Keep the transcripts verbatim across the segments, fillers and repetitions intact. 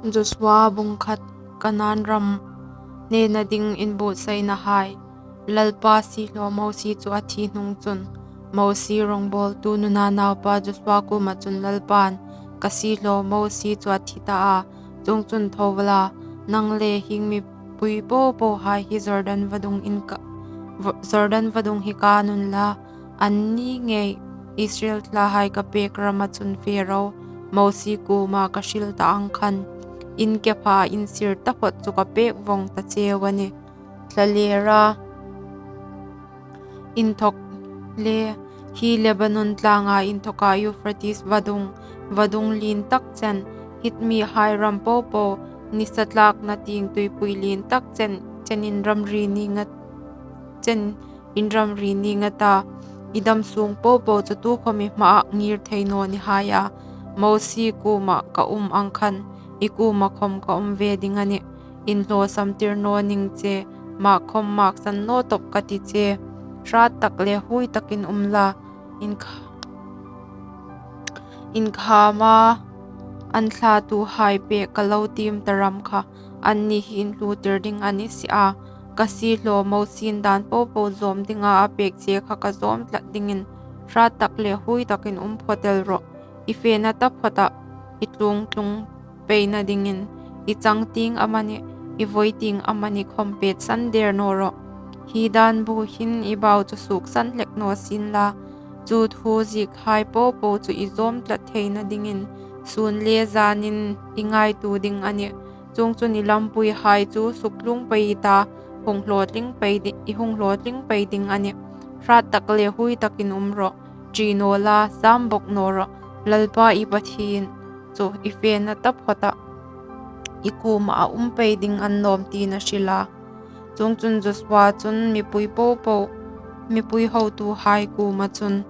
Joshua bung khat. Kanaan ram hnena ding inbuotsaina hai. Lalpa siehlaw Mosie chu a thi hnung chun, Mosie rawngbawltu Nuna naupa Joshua kuoma chun Lalpan, "Ka siehlaw Mosie chu a thi ta a, chuongchun tho la, nang le hieng mipui po po hai hi Jordan vadung in ka, Jordan vadung hi kan unla, anni ngei Israel thlahai ka pek rama chun fe ro, Mosie kuoma ka hril ta ang khan, in kepha in sir taphot chu ka pek vong ta cheu a nih. Thlalera inthawk le hi Lebanon tlanga inthawka Euphrates vadung, vadung lien tak chen, Hit mihai ram po po, nisa tlakna tieng tuipui lien tak chen, chen in ramri ning a, chen in ramri ning a ta, i dam sung po po chu tukhom i hmaah ngir thei naw ni hai a, Mosie kuoma ka um ang khan, i kuoma khom ka um ve ding a nih. Inhlawsamtir naw ning che, mak khom maksan naw tawp ka ti che. Hrat tak le huoi takin um la, in kha, in khama an thlatuhai pek ka lo tiem ta ram kha, anni hi inhlutir ding a ni si a. Ka siehlaw Mosien dan po po zawm dinga a pek che kha ka zawm tlat dingin, hrat tak le huoi takin um phawt el rawh. I fena taphota i tluong tlung peina dingin, i changtieng amanih, i vawiting amanih khom pet san der naw rawh. Hi dan bu hin i bau chu suoksan hlek naw sien la, chu thu ziek hai po po chu i zawm tlat theina dingin, sun le zanin i ngaituo ding a nih. Chuongchun i lampuihai chu suktlung pei i ta, hung hlawtling pei di-, i hung hlawtling pei ding a nih. Hrat tak le huoi takin um rawh. Ṭi naw la, zam bawk naw rawh. Lalpa i Pathien chu i fena taphota i kuoma a um pei ding a ni nawm," tiin a hril a. Chuongchun Joshua chun mipui po po, mipui hotuhai kuoma chun,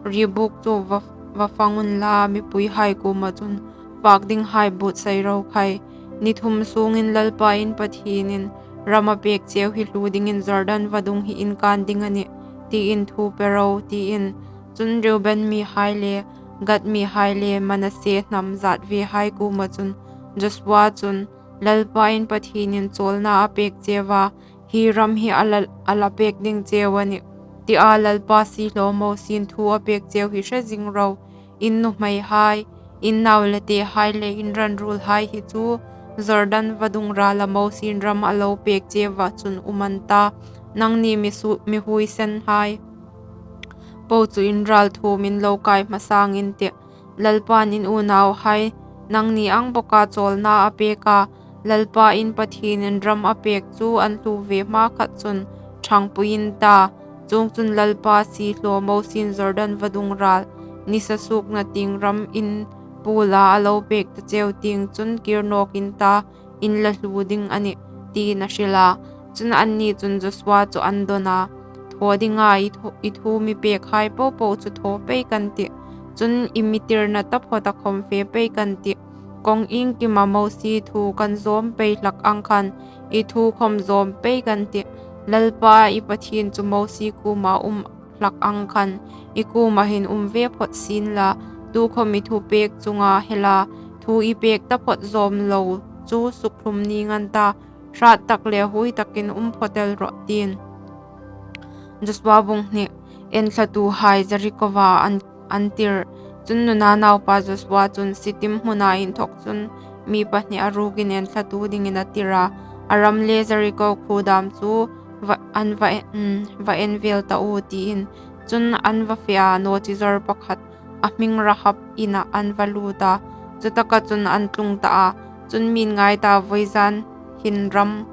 "Riebuk chu va, va fang unla, mipuihai kuoma chun fak dinghai buotsai ro khai. Ni thum sungin Lalpa in Pathienin ram a pek cheu hi hluo dingin Jordan vadung hi in kan ding a nih, tiin thu pe ro," tiin. Chun Reuben mihai le, Gad mihai le, Manasse hnam zatvehai kuoma chun Joshua chun, "Lalpa in Pathienin chawlna a pek cheu a, hi ram hi a la, a la pek ding cheu a nih, tia Lalpa siehlaw Mosien thu a pek cheu hi hre zing ro. In nuhmeihai, in nau le tehai le in ran ruolhai hi chu Jordan vadung rala Mosien ram a lo pek cheua chun um an ta, nangni mi su-, mi huoisenhai po chu in ral thuomin lo kai hmasa ang in tih. Lalpan in unauhai nangni ang boka chawlna a pek a, Lalpa in Pathienin ram a pek chu an hluo ve hmakhat chun ṭhangpui in ta. Chuongchun Lalpa siehlaw Mosien Jordan vadung ral nisa suokna tieng ram in puola a lo pek ta cheu tieng chun kir nawk in ta, in la hluo ding a nih," tiin a hril a. Chun anni chun Joshua chu an dawn a, "Thaw dinga i thu, i thu mi pekhai po po chu thaw pei kan tih. Chun i mi tirna taphota khom fe pei kan tih. Kawng iengkima Mosie thu kan zawm pei hlak ang khan, i thu khom zawm pei kan tih. Lalpa i Pathien chu Mosie kuoma um hlak ang khan, i kuoma hin um ve phawt sien la, tukhom i thu pek chunga hela thu i pek taphot zawm lo chu sukhlum ning an ta, hrat tak le huoi takin um phawt el rawh," tiin. Joshua bung hni. Enthlatuhai Jerikoa an, an tir. Chun Nuna naupa Joshua chun Sittim hmuna inthawk chun mi pahni a rukin enthlatu dingin a tir a, "A ram le Jeriko khuo dam chu va, an va en, mm, va en vel ta u," tiin. Chun an va fe a, nawchizawr pakhat a hming Rahab inah an va lut a, chutaka chun an tlung ta a. Chun mi'n ngai ta, vawizan hin ram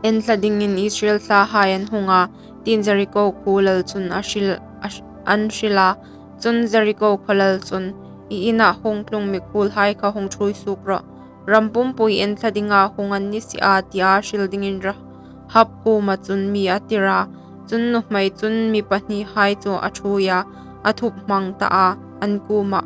enthla dingin Israel thlahai an hung a, tiin Jeriko khuo lal chun a hril, a, an hril a. Chun Jeriko khuo lal chun, "I inah hung tlung mikhuolhai kha hung ṭhuoi suok rawh. Ram pumpui enthla dinga hung an ni si a," tia hril dingin Rahab kuoma chun mi a tir a. Chun nuhmei chun mi pahnihai chu a ṭhuoi a, a thup hmang ta a, an kuoma,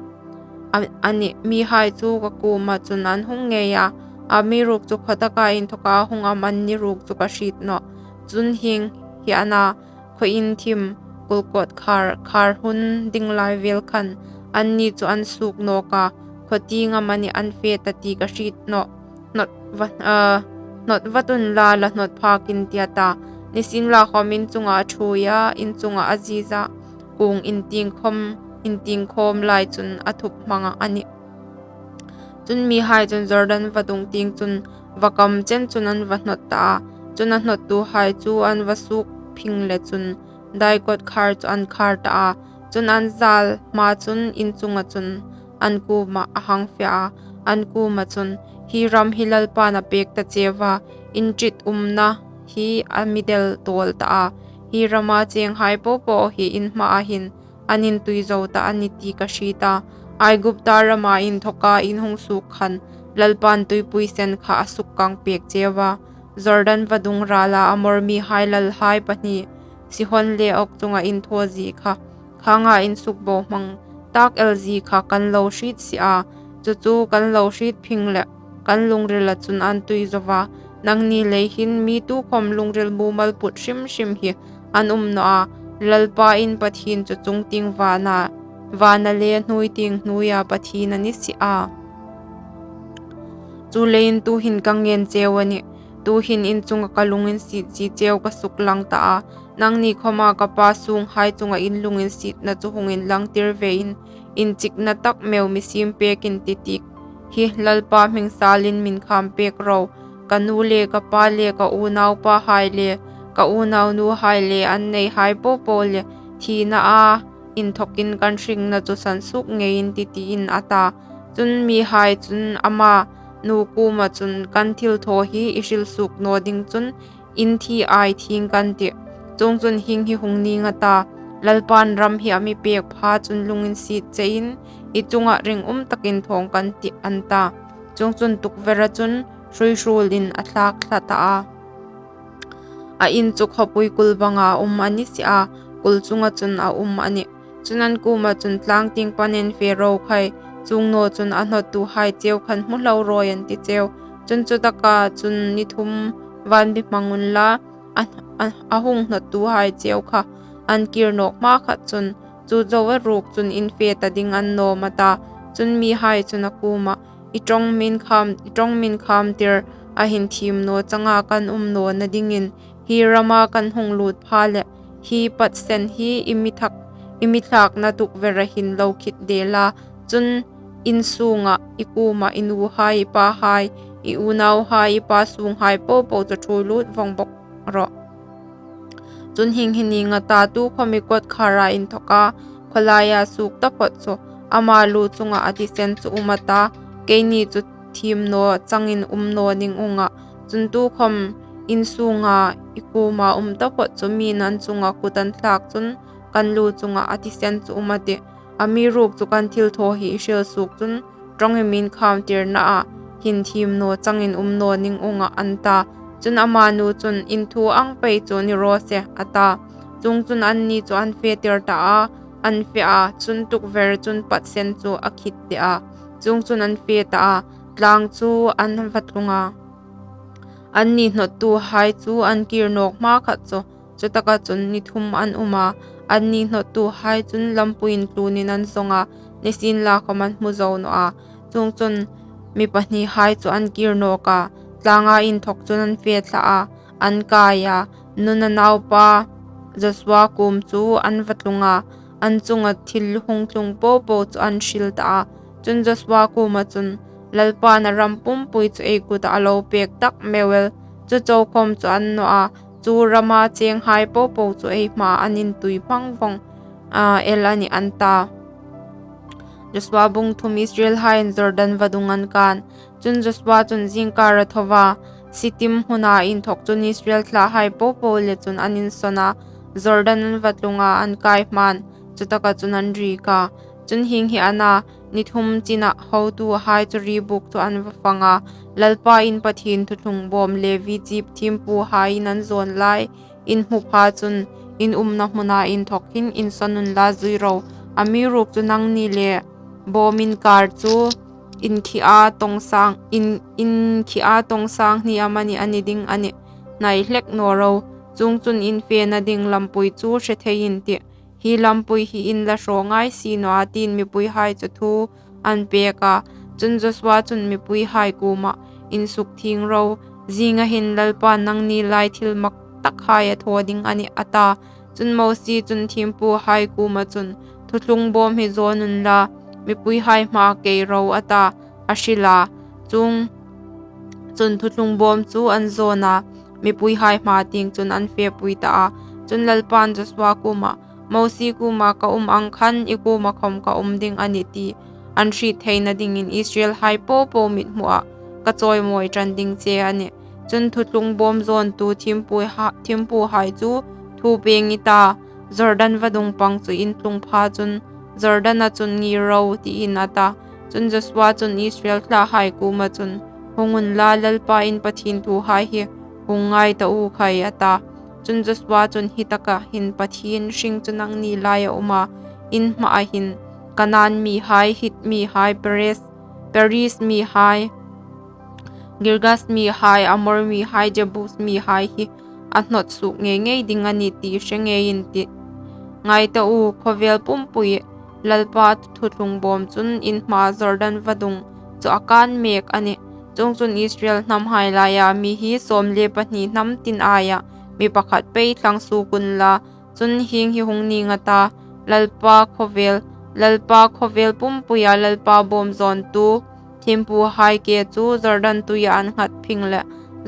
a, a nih, "Mihai chu ka kuoma chun an hung ngei a, amiruokchu khawtaka inthawka hung am an ni ruok chu ka hriet nawh. Chun hieng hi a na, khaw in thim, kulkawt khar, khar hun ding lai vel khan anni chu an suok nawk a, khaw tieng amanih an fe ta ti ka hriet nawh. Hnawt va, ah, hnawt vat unla, la hnawt phak in," ti a ta. Nisienlakhawm in chungah a ṭhuoi a, in chungah a ziz a, kuong intieng khawm, intieng khawm lai chun a thup hmang a nih. Chun mihai chun Jordan vadung tieng chun va kam chen chun an va hnawt ta a. Chun a hnawttuhai chu an va suok phing le chun dai kawtkhar chu an khar ta a. Chun an zal hma chun in chunga chun an kuomah a hang fe a. An kuoma chun, "Hi ram hi Lalpan a pek ta cheu a, in ṭitumna hi a mi del tawl ta a. Hi rama chenghai popo hi in hmaa hin an intui zo ta a nih ti ka hriet a. Aigupta rama inthoka in hung suok khan Lalpan tuipui sen kha a suk kang pek cheu a. Jordan vadung rala Amor mihai lalhai pahni, Sihon le Og chunga in thaw zie kha, khanga in suk bo hmang tak el zie kha kan lo hriet si a. Chu chu kan lo hriet phing le kan lungrila chun an tui zo va. Nangni lei hin mi tukhawm lungril mumal put hrim hrim hi an um naw a. Lalpa in Pathien chu chungtieng vana, vana le hnuoitieng hnuoia Pathien a ni si a. Chuleiin tuhin ka ngen cheu a nih. Tuhin in chunga ka lunginsiet zie cheu ka suklang ta a. Nangni khawma ka pa sunghai chunga in lunginsietna chu hung inlangtir ve in, inchikna tak meu mi siem pek in," ti tik hi Lalpa hming salin min kham pek ro. "Ka nu le ka pa le ka unaupa hai le ka unaunuhai le an neihai popo le thina a inthokin kan hringna chu sansuok ngei in," ti tiin a ta. Chun mihai chun ama nu kuoma chun, "Kan thilthaw hi i hril suok naw ding chun in thi ai thieng kan tih. Chuongchun hieng hi hung ning a ta, Lalpan ram hi a mi pek pha chun lunginsiet chein i chunga ringum takin thawng kan tih," an ta. Chuongchun tukvera chun hruihruolin a thlak thla ta a. A in chu khawpui kul banga um a ni si a, kul chunga chun a um a nih. Chun an kuoma chun, "Tlang tieng panin fe ro khai, chuong naw chun a hnawttuhai cheu khan hmu hlau rawi," an ti cheu. Chun chutaka chun ni thum van bi hmang unla, a, a, a hung hnawttuhai cheu kha an kir nawk hma khat chun, chu zoa ruok chun in fe ta ding an nawm a ta. Chun mihai chun a kuoma, "I ṭawng min kham, i ṭawng min khamtir a hin thiem naw changa kan um nawna dingin, hi rama kan hung lut pha le hi pat sen hi i mi thak, i mi thlakna tukvera hin lo khit de la. Chun in sunga i kuoma i nuhai, i pahai, i unauhai, i pa sunghai popo chu ṭhuoi lut vong bok rawh. Chun hieng hi ning a ta, tukhawm i kawtkhara inthoka khawlaia suok taphot chu ama lu chunga a thisen chu um a ta, keini chu thiem naw changin um naw ning unga. Chun tukhawm in sunga i kuoma um taphot chu mi'n an chunga kut an thlak chun kan lu chunga a thisen chu um a tih. Amiruokchu kan thilthaw hi i hril suok chun ṭawng i min khamtirnaa hin thiem naw changin um naw ning unga," an ta. Chun ama nu chun, "In thu ang pei chu ni raw se," a ta. Chuongchun anni chu an fetir ta a, an fe a, chun tukver chun pat sen chu a khit de a. Chuongchun an fe ta a, tlang chu an va tlung a. Anni hnawttuhai chu an kir nawk hma khat chu, chutaka chun ni thum an um a. Anni hnawttuhai chun lampuiin tlunin an zawng a, nisienlakhawm an hmu zo naw a. Chuongchun mi pahnihai chu an kir nawk a, tlanga inthawk chun an fe thla a, an kai a, Nun naupa Josua kuom chu an va tlung a, an chunga thil hung tlung popo chu an hril ta a. Chun Josua kuoma chun, "Lalpan a ram pumpui chu ei kuta a lo pek tak meu el, chu chau khawm chu a ni naw a, chu rama chenghai popo chu ei hmaa an intui hmang vong, a, el a nih," an ta. Josua bung thum. Israelhaiin Jordan vadung an kan. Chun Josua chun zingkar a tho a, Sitim hmuna inthawk chun Israel thlahai popo le chun an insawn a, Jordan an va tlung a, an kai hmain chutaka chun an riek a. Chun hieng hi a na, ni thum china hotuhai chu ri buk chu an va fang a, Lalpa in Pathien thuthlung bawm Levi chief thiempuhaiin an zawn lai in hmu pha chun, in umna hmuna inthawk hin insawn unla zui ro. Amiruokchu nangni le bawm inkar chu in khi a tawng sang, in, in khi a tawng sang hni amani a ni ding a nih, hnai hlek naw ro. Chuongchun in fena ding lampui chu hre thei in tih. Hi lampui hi in la hraw ngai si naw a, tiin mipuihai chu thu an pêk a. Chun Josua chun mipuihai kuomah, Insukthieng ro, zinga hin Lalpain nangni lai thilmak takhai a thaw ding a nih, a ta. Chun Mosie chun thiempuhai kuoma chun, Thuthlung bâwm hi zâwn unla, mipuihai hmaah kei ro, a ta, a hril a. Chuongchun thuthlung bâwm chu an zâwn a, mipuihai hma tieng chun an fepui ta a. Chun Lalpain Josua kuomah, Mosie kuoma ka um ang khan i kuoma khawm ka um ding a nih ti an hriet theina dingin Israelhai po po mithmuah ka chawimawi ṭan ding che a nih. Chun thuthlung bâwm zâwntu thiempuha-, thiempuhai chu thu pêng i ta, Jordan vadung pang chu in tlung pha chun Jordana chun ngîr ro, tiin a ta. Chun Josua chun Israel thlahai kuoma chun, Hung unla, Lalpa in Pathien thuhai hi hung ngai ta u khai, a ta. Chun Josua chun, Hitaka hin Pathien hring chu nangni laia um a, in hmaa hin Kanaan mihai, Hit mihai, Perez, Periz mihai, Girgas mihai, Amor mihai, Jebus mihai hi a hnawt suok ngei ngei ding a nih ti hre ngei in tih. Ngai ta u, khawvel pumpui Lalpa thuthlung bâwm chun in hmaa Jordan vadung chu a kân mêk a nih. Chuongchun Israel hnamhai laia mi hi sâwm le pahni hnam tin aia mi pakhat pei thlang suok unla, chun hieng hi hung nîng a ta, Lalpa khawvel, Lalpa khawvel pumpuia Lalpa bâwm zâwntu thiempuhai ke chu Jordan tuia an nghat phing leh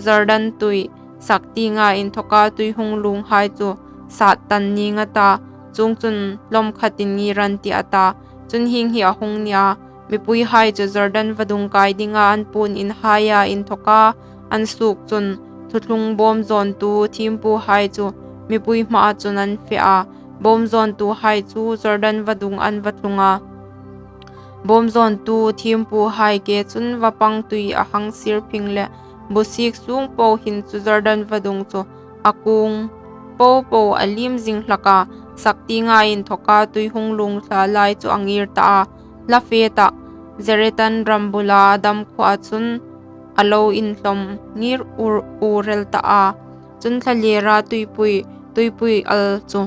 Jordan tui sak tienga inthawka tui hung luonghai chu sât tan nîng a ta, chuongchun hlawm khatin ngîr an tih, a ta. Chun hieng hi a hung ni a, mipuihai chu Jordan vadung kai dinga an puon inhaia inthawka an suok chun thuthlung bâwm zâwntu thiempuhai chu mipui hmaa chun an fe a, bâwm zâwntuhai chu Jordan vadung an va tlung a. Bâwm zâwntu thiempuhai ke chun va pang tui a hang sir phing leh busik sûng po hin chu Jordan vadung chu a kuong po po a liem zing hlak a, sak tienga inthawka tui hung luong hla lai chu a ngîr ta a. Hla fe tah, Zaretan ram bula Adam khuoa chun a lo inhlawm ngîr ur, ur el ta a. Chun thlalêra tuipui, tuipui al chu,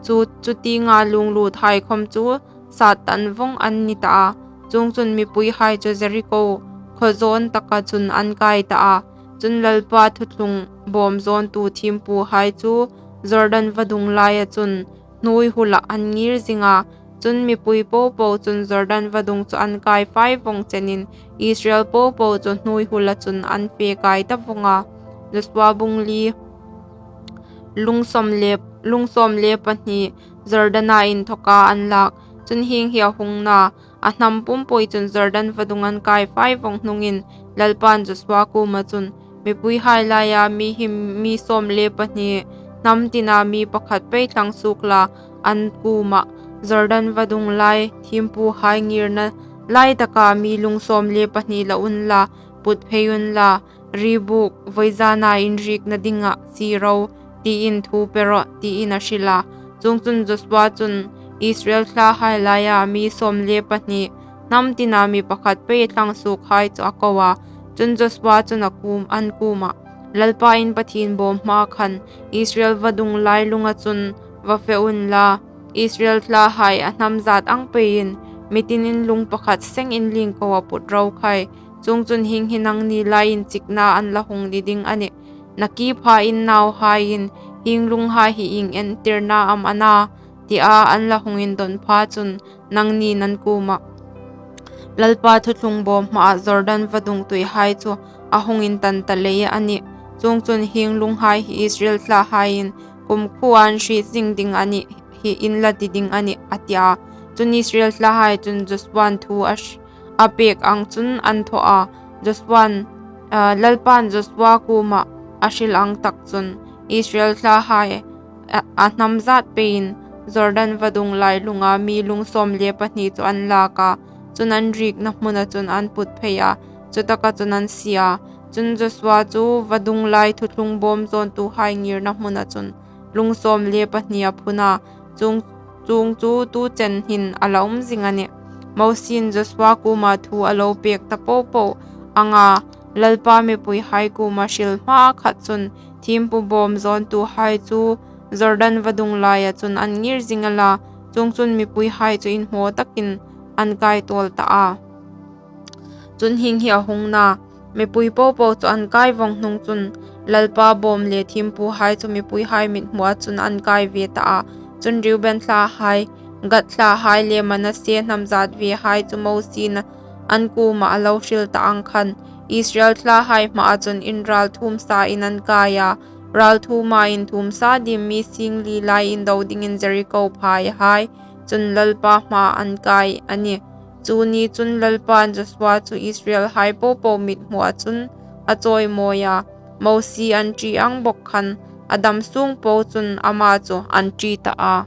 chu, chu tienga luong luthai khawm chu sât tan vawng an ni ta a. Chuongchun mipuihai chu Jeriko khaw zâwn taka chun an kai ta a. Chun Lalpa thuthlung bâwm zâwntu thiempuhai chu Jordan vadung laia chun hnuoi hulah an ngîr zing a. Chun mipui po po chun Jordan vadung chu an kai fai vawng chenin Israel po po chu hnuoi hula chun an fe kai ta vawng a. Josua bung li. Lung sâwm le, lung sâwm le pahni Jordana inthawka an lâk. Chun hieng hi a hung na, a hnam pumpui chun Jordan vadung an kai fai vawng hnungin Lalpain Josua kuoma chun, Mipuihai laia mi hi mi sâwm le pahni hnam tina mi pakhat pei thlang suok la, an kuomah, Jordan vadung lai thiempuhai ngîrna lai taka mi lung sâwm le pahni la unla, put phei unla, ri bûk vawizâna inriekna dingah sie ro, tiin thu pe rawh, tiin a hril a. Chuongchun Josua chun Israel thlahai laia mi sâwm le pahni hnam tina mi pakhat pei thlang suokhai chu a ko a. Chun Josua chun a kuom, an kuomah, Lalpa in Pathien bâwm hmaa khan Israel vadung lai lunga chun va fe unla, Israel thlahai a hnam zât ang peiin mi tinin lung pakhat seng inlingkoa put ro khai. Chuongchun hieng hi nangni lai inchikna an la hung ni ding a nih. Nakie pha in nauhaiin, Hieng lunghai hi ieng entirna am a na? tia an la hung indawn pha chun nangnin an kuomah, Lalpa thuthlung bâwm hmaah Jordan vadung tuihai chu a hung intan ta lei a nih. Chuongchun hieng lunghai hi Israel thlahaiin kumkhuoa an hriet zing ding a nih, hi in la ti ding a nih, a ti a. Chun Israel thlahai chun Josuan thu a, a pêk ang chun an thaw a. Josuan, a, Lalpan Josua kuomah a hril ang tak chun Israel thlahai a, a hnam zât peiin Jordan vadung lailunga mi lung sâwm le pahni chu an lâk a, chun an riekna hmuna chun an put phei a, chutaka chun an sie a. Chun Josua chu vadung lai thuthlung bâwm zâwntuhai ngîrna hmuna chun lung sâwm le pahni a phun a, chuong, chuong chu tu chen hin a la um zing a nih. Mosiein Josua kuoma thu a lo pêk ta po po anga Lalpa mipuihai kuoma hril hma khat chun thiempu bâwm zâwntuhai chu Jordan vadung laia chun an ngîr zing a la, chuongchun mipuihai chu inhmaw takin an kai tâwl ta a. Chun hieng hi a hung na, mipui po po chu an kai vawng hnung chun, Lalpa bâwm le thiempuhai chu mipuihai mithmuah chun an kai ve ta a. Chun Reuben thlahai, Gad thlahai le Manasse hnam zâtveihai chu Mosiein an kuomah a lo hril ta ang khan, Israel thlahai hmaa chun inrâlthuom sain an kai a, râlthuoma inthuom sa diem mi sîng li lai indo dingin Jeriko phaihai chun Lalpa hmaah an kai a nih. Chu ni chun Lalpain Josua chu Israelhai po po mithmuah chun a chawimawi a, Mosie an ṭi ang bawk khan, a dam sûng po chun ama chu an ṭi ta a.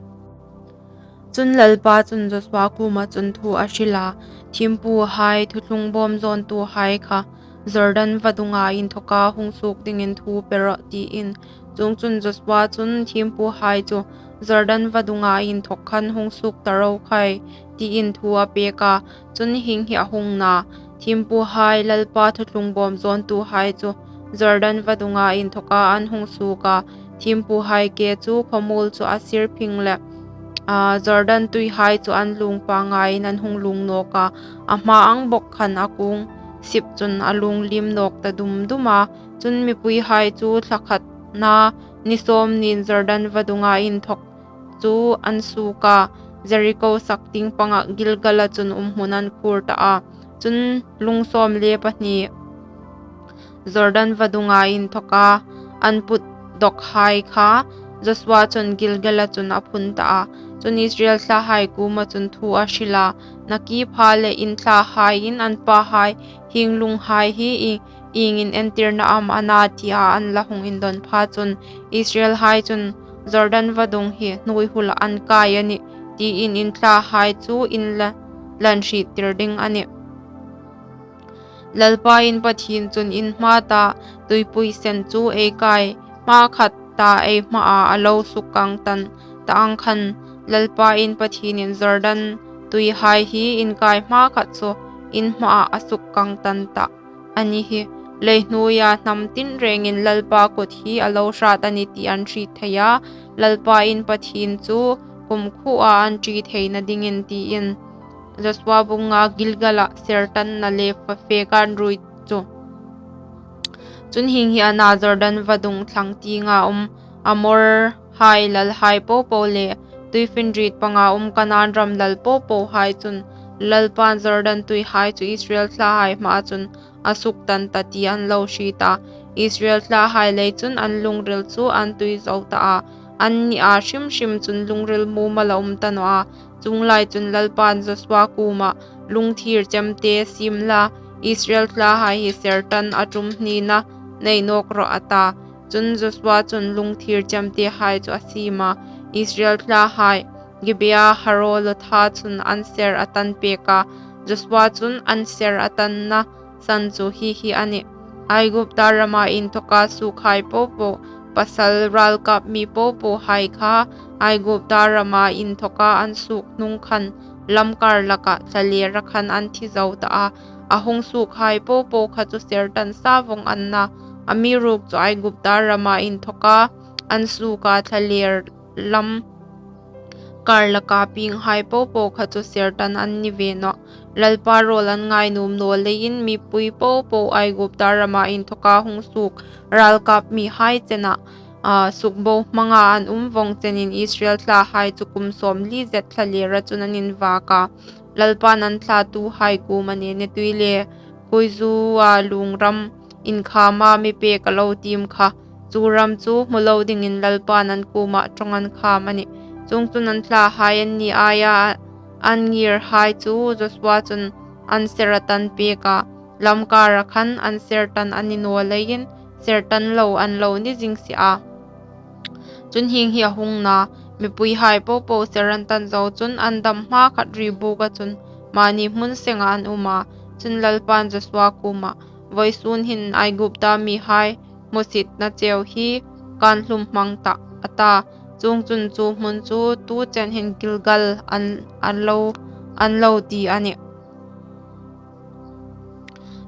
Chun Lalpa chun Josua kuoma chun thu a hril a, Thiempuhai, thuthlung bâwm zâwntuhai kha Jordan vadunga inthawka hung suok dingin thu pe rawh, tiin. Chuongchun Josua chun thiempuhai chu, Jordan vadunga inthawk khan hung suok ta ro khai, tiin thu a pêk a. Chun hieng hi a hung na, thiempuhai, Lalpa thuthlung bâwm zâwntuhai chu Jordan vadunga inthawka an hung suok a, thiempuhai ke chu khawmuol chu a sir phing leh, Jordan tuihai chu an luong pangngaiin an hung luong nâwk a, a hma ang bawk khan a kuong sip chun a luong liem nâwk ta dum dum a. Chun mipuihai chu thla khatna ni sâwm niin Jordan vadunga inthawk chu an suok a, Jeriko sak tieng panga Gilgala chun umhmun an khuor ta a. Chun lung sâwm le pahni Jordan vadunga inthawka an put dawkhai kha Josua chun Gilgala chun a phun ta a. Chun Israel thlahai kuoma chun thu a hril a, Nakie pha le in thlahaiin an pahai hieng lunghai hi iengin entirna am a na, tia an la hung indawn pha chun, Israelhai chun, Jordan vadung hi hnuoi hulah an kai a nih, tiin in thlahai chu in la, lan hriettir ding a nih. Lalpa in Pathien chun in hmata tuipui sen chu ei kai hmakhat ta ei hmaa a lo sukkang tan ta ang khan, Lalpa in Pathienin Jordan tuihai hi in kai hmakhat chu in hmaa a sukkang tan tah a ni hi. Leihnuoia hnam tinrêngin Lalpa kut hi a lo hrât a nih ti an hriet thei a, Lalpa in Pathien chu kumkhuoa an ṭi theina dingin, tiin. Josua bung nga. Gilgala sertanna le fe-, fekan ruoi chu. Chun hieng hi a na, Jordan vadung thlang tienga um Amorhai lalhai po po le tuifinriet panga um Kanaan ram lal po pohai chun Lalpan Jordan tuihai chu Israel thlahai hmaa chun a suktan ta ti an lo hriet a. Israel thlahai lei chun an lungril chu an tui zo ta a, annia hrim hrim chun lungril mumal a um ta naw a. Chuong lai chun Lalpan Josua kuomah, Lungthir chemte siem la, Israel thlahai hi sertan a ṭum hnina nei nâwk rawh, a ta. Chun Josua chun lungthir chemtehai chu a siem a, Israel thlahai Gibea Harosetha chun an ser a tan pêk a. Josua chun an ser a tanna san chu hi hi a nih: Aigupta rama inthawka suokhai po po, pasal râlkap mi po pohai kha Aigupta rama inthawka an suok hnung khan lamkar laka thlalêra khan an thi zo ta a. A hung suokhai po po kha chu sertan sa vawng an na, amiruokchu Aigupta rama inthawka an suoka thlalêr lam kar laka pienghai po po kha chu sertan an ni ve nawh. Lalpa râwl an ngai nuom naw leiin mipui po po Aigupta rama inthawka hung suok râlkap mihai chena, a, sukbohmanga an um vawng chenin Israel thlahai chu kum sâwmli zet thlalêra chun an invâk a. Lalpan an thlatuhai kuomah, Nene tui le khuoizua luong ram inkhâma mi pêk a lo tiem kha, chu ram chu hmu lo dingin Lalpan an kuomah ṭawng an khâm a nih. Chuongchun an thlahai anni aia an ngîrhai chu Josua chun an ser a tan pêk a, lamkara khan an sertan a ni naw leiin sertan lo an lo ni zing si a. Chun hieng hi a hung na, mipuihai po po ser an tan zo chun an dam hmakhat ri buka chun mâni hmun senga an um a. Chun Lalpan Josua kuomah, Vawisûn hin Aigupta mihai hmusitna cheu hi kân hlum hmang tah, a ta. Chuongchun chu hmun chu tu chen hin Gilgal an, an lo, an lo ti a nih.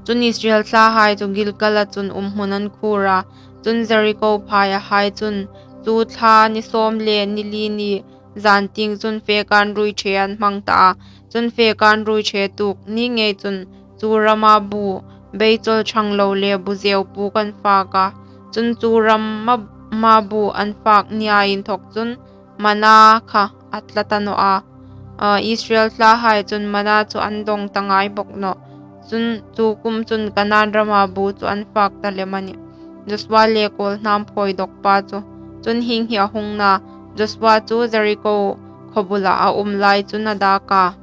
Chun Israel thlahai chu Gilgala chun umhmun an khuor a. Chun Jeriko phaihai chun chu thla ni sâwm le ni li ni zântieng chun fekan ruoiṭhe an hmang ta a. Chun fekan ruoiṭhe tuok ni ngei chun chu rama bu beichawl ṭhang lo le bu zeu puk an fak a. Chun chu rama bu an fak nia inthawk chun manna kha a tla ta naw a. Israel mihai chun manna chu an dawng ta ngai bawk nawh. Chun chu kum chun Kanan rama bu chu an fak ta lem a nih. Josua le kawlhnam phawi dawk pa chu. Chun hieng hi a hung na, Josua chu Jeriko khaw bula a um lai chun a dak a,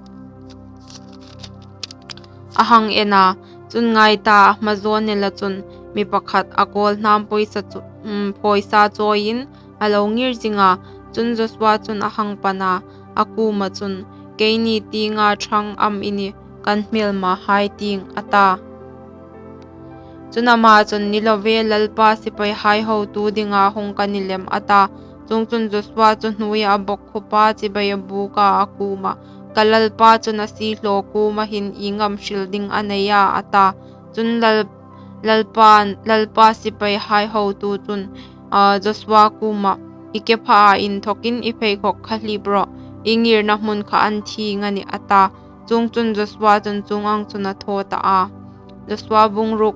a hang en a. Chun ngai ta, a hma zawn ela chun mi pakhat a kawlhnam pawisa chu, um, phawisa chawiin a lo ngir zing a. Chun Josua chun a hang pan a, a kuoma chun, "Keini tienga ṭhang am i ni, kan hmelmahai tieng?" a ta. Chun ama chun, "Ni lo ve, Lalpa sipaihai hotu dinga hung ka ni lem," a ta. Chuongchun Josua chu hnuoia a bawkkhup a, chibai a buk a, a kuoma, "Ka Lalpa chun a siehlaw kuoma hin ieng am hril ding a nei a?" a ta. Chun Lal-, Lalpa, Lalpa sipaihai hotu chun, a, Josua kuoma, "I ke pha a, inthawkin i pheikhawk kha hlip rawh, i ngirna hmun kha an thieng a nih," a ta. Chuongchun Josua chun chuong ang chun a thaw ta a. Josua bung ruk.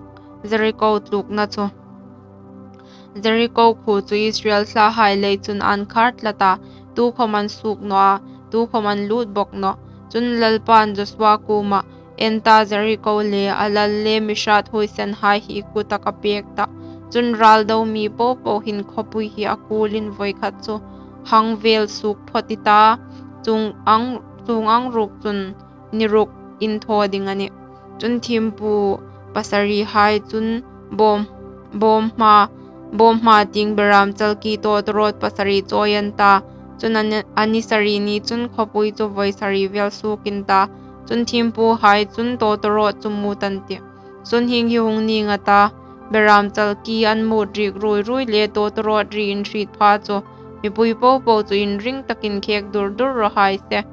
Jeriko tlukna chu. Jeriko khuo chu Israel mihai lei chun an khar tlat a, tukhawm an suok naw a, tukhawm an lut bawk nawh. Chun Lalpan Josua kuoma, "En ta, Jeriko le a lal le mi hrat huoisenhai hi i kuta ka pêk tah. Chun ral do mi po po hin khawpui hi a kulin voikhat chu hang vêl suok phawt i ta, chuong ang, chuong ang ruok chun ni ruk in thaw ding a nih." Chun thiempu pasarihai chun bawm, bawm hma, bawm hma tieng beram chalki tawtawrawt pasari chawi an ta. Chun a ni, a ni sari ni chun khawpui chu voi sari vêl suok in ta. Chun thiempuhai chun tawtawrawt chu mut an tih. Chun hieng hi hung ning a ta, beram chalki an mut rik ruoi ruoi le tawtawrawt ri inhriet pha chu mipui po po chu inring takin khek dur dur raw hai se.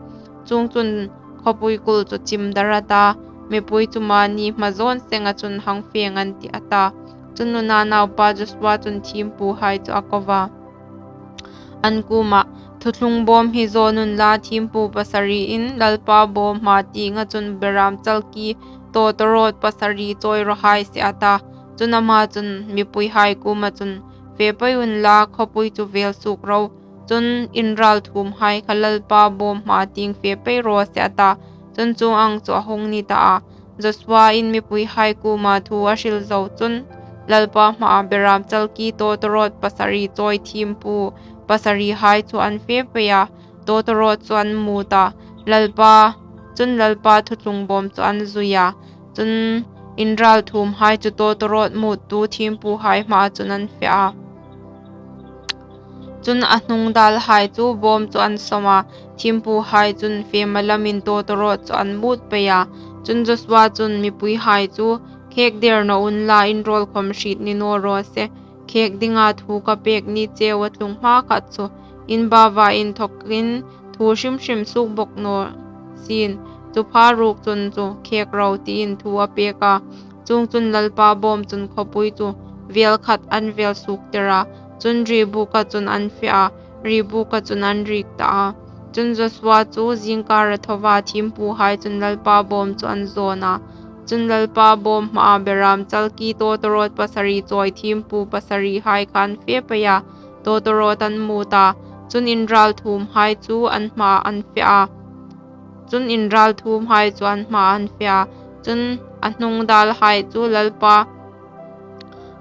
Chuongchun khawpui kul chu chim dar a ta, mipui chu mani hma zawn senga chun hang feng an tih a ta. Chun Nun naupa Josua chun thiempuhai chu a ko a, an kuoma, "Thuthlung bawm hi zawng unla, thiempu pasariin Lalpa bawm hma tienga chun beram chalki tawtawrawt pasari chawi raw hai se," a ta. Chun ama chun mipuihai kuoma chun, "Fe pei unla, khawpui chu vêl suok ro. Chun in ralthuomhai kha Lalpa bawm hma tieng fe pei raw se," a ta. Chun chuong ang chu a hung ni ta a. Josua in mipuihai kuoma thu a hril zo chun, Lalpa hmaa beram chalki tawtawrawt pasari chawi thiempu pasarihai chu an fe pei a, tawtawrawt chu an mut a, Lalpa, chun Lalpa thuthlung bawm chu an zui a, chun in ralthuomhai chu tawtawrawt muttu thiempuhai hmaa chun an fe a. Chun a hnungdalhai chu bawm chu an sawm a, thiempuhai chun fe malamin tawtawrawt chu an mut pei a. Chun Josua chun mipuihai chu, "Khek der naw unla, in rawl khawm hriet ni naw raw se. Khek dinga thu ka pêk ni cheu a tlung hmakhat chu in baua inthawkin thu hrim hrim suok bawk naw sien. Chu pha ruok chun chu khek ro," tiin thu a pêk a. Chuongchun Lalpa bawm chun khawpui chu vêl khat an vêl suoktir a, chun ri buka chun an fe a, ri buka chun an rik ta a. Chun Josua chu zingkar a tho a, thiempuhai chun Lalpa bawm chu an zawn a. Chun Lalpa bawm hmaa beram chalki tawtawrawt pasari chawi thiempu pasarihai kha an fe pei a, tawtawrawt an mut a. Chun in ralthuomhai chu an hmaa an fe a. Chun in ralthuomhai chu an hmaa an fe a. Chun a hnungdalhai chu Lalpa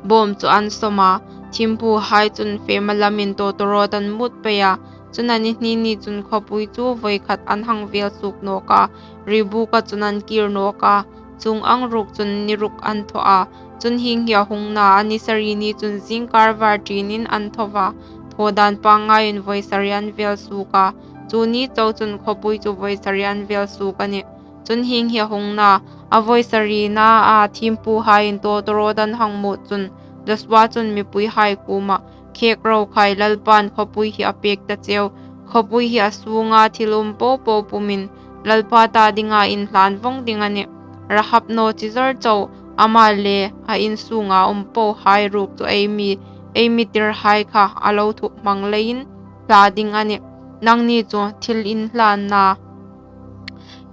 bawm chu an sawm a, thiempuhai chun fe malamin tawtawrawt an mut pei a. Chun a ni hni ni chun khawpui chu voi khat an hang vêl suok nawk a, ri buka chun an kir nawk a, chuong ang ruok chun ni ruk an thaw a. Chun hieng hi a hung na, a ni sari ni chun zingkar var tinin an tho a, thaw dan pangngaiin voi sari an vêl suok a. Chu ni chau chun khawpui chu voi sari an vêl suok a nih. Chun hieng hi a hung na, a voi sarina a thiempuhaiin tawtawrawt an hang mut chun, Josua chun mipuihai kuoma, "Khek ro khai, Lalpan khawpui hi a pêk ta cheu. Khawpui hi a sunga thil um po po pumin Lalpa ta dinga inhlan vawng ding a nih. Rahab naw chi zawr chau, ama le a insunga um pohai ruok chu ei mi, ei mi tirhai kha a lo thup hmang leiin hla ding a nih. Nangni chu thil inhlanna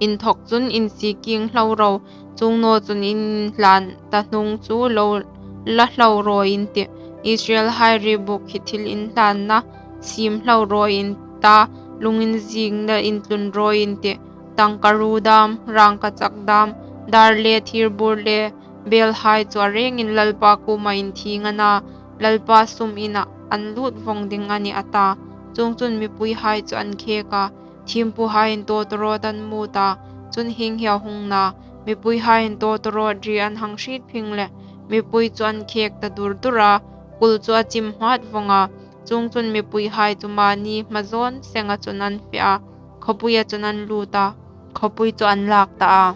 inthawk chun insie kieng hlo ro. Chuong naw chun in inhlan ta hnung chu lo la hlau rawi in tih. Israelhai ribuk hi thil inhlanna siem hlau rawi in ta, lunginzingna intlun rawi in tih. Tangkaruo dam, rangkachak dam, dar le thir bur le belhai chu a rengin Lalpa kuoma inthieng a na, Lalpa sum inah an lut vawng ding a nih, a ta. Chuongchun mipuihai chu an khek a, thiempuhai intawtawrawt an mut a. Chun hieng hi a hung na, mipuihai intawtawrawt ri an hang hriet phing leh, mipui chu an khek ta dur dur a, kul chu a chim hmat vawng a. Chuongchun mipuihai chu mani hmazawn senga chun an fe a, khawpuia chun an lut a, khawpui chu an lak ta a.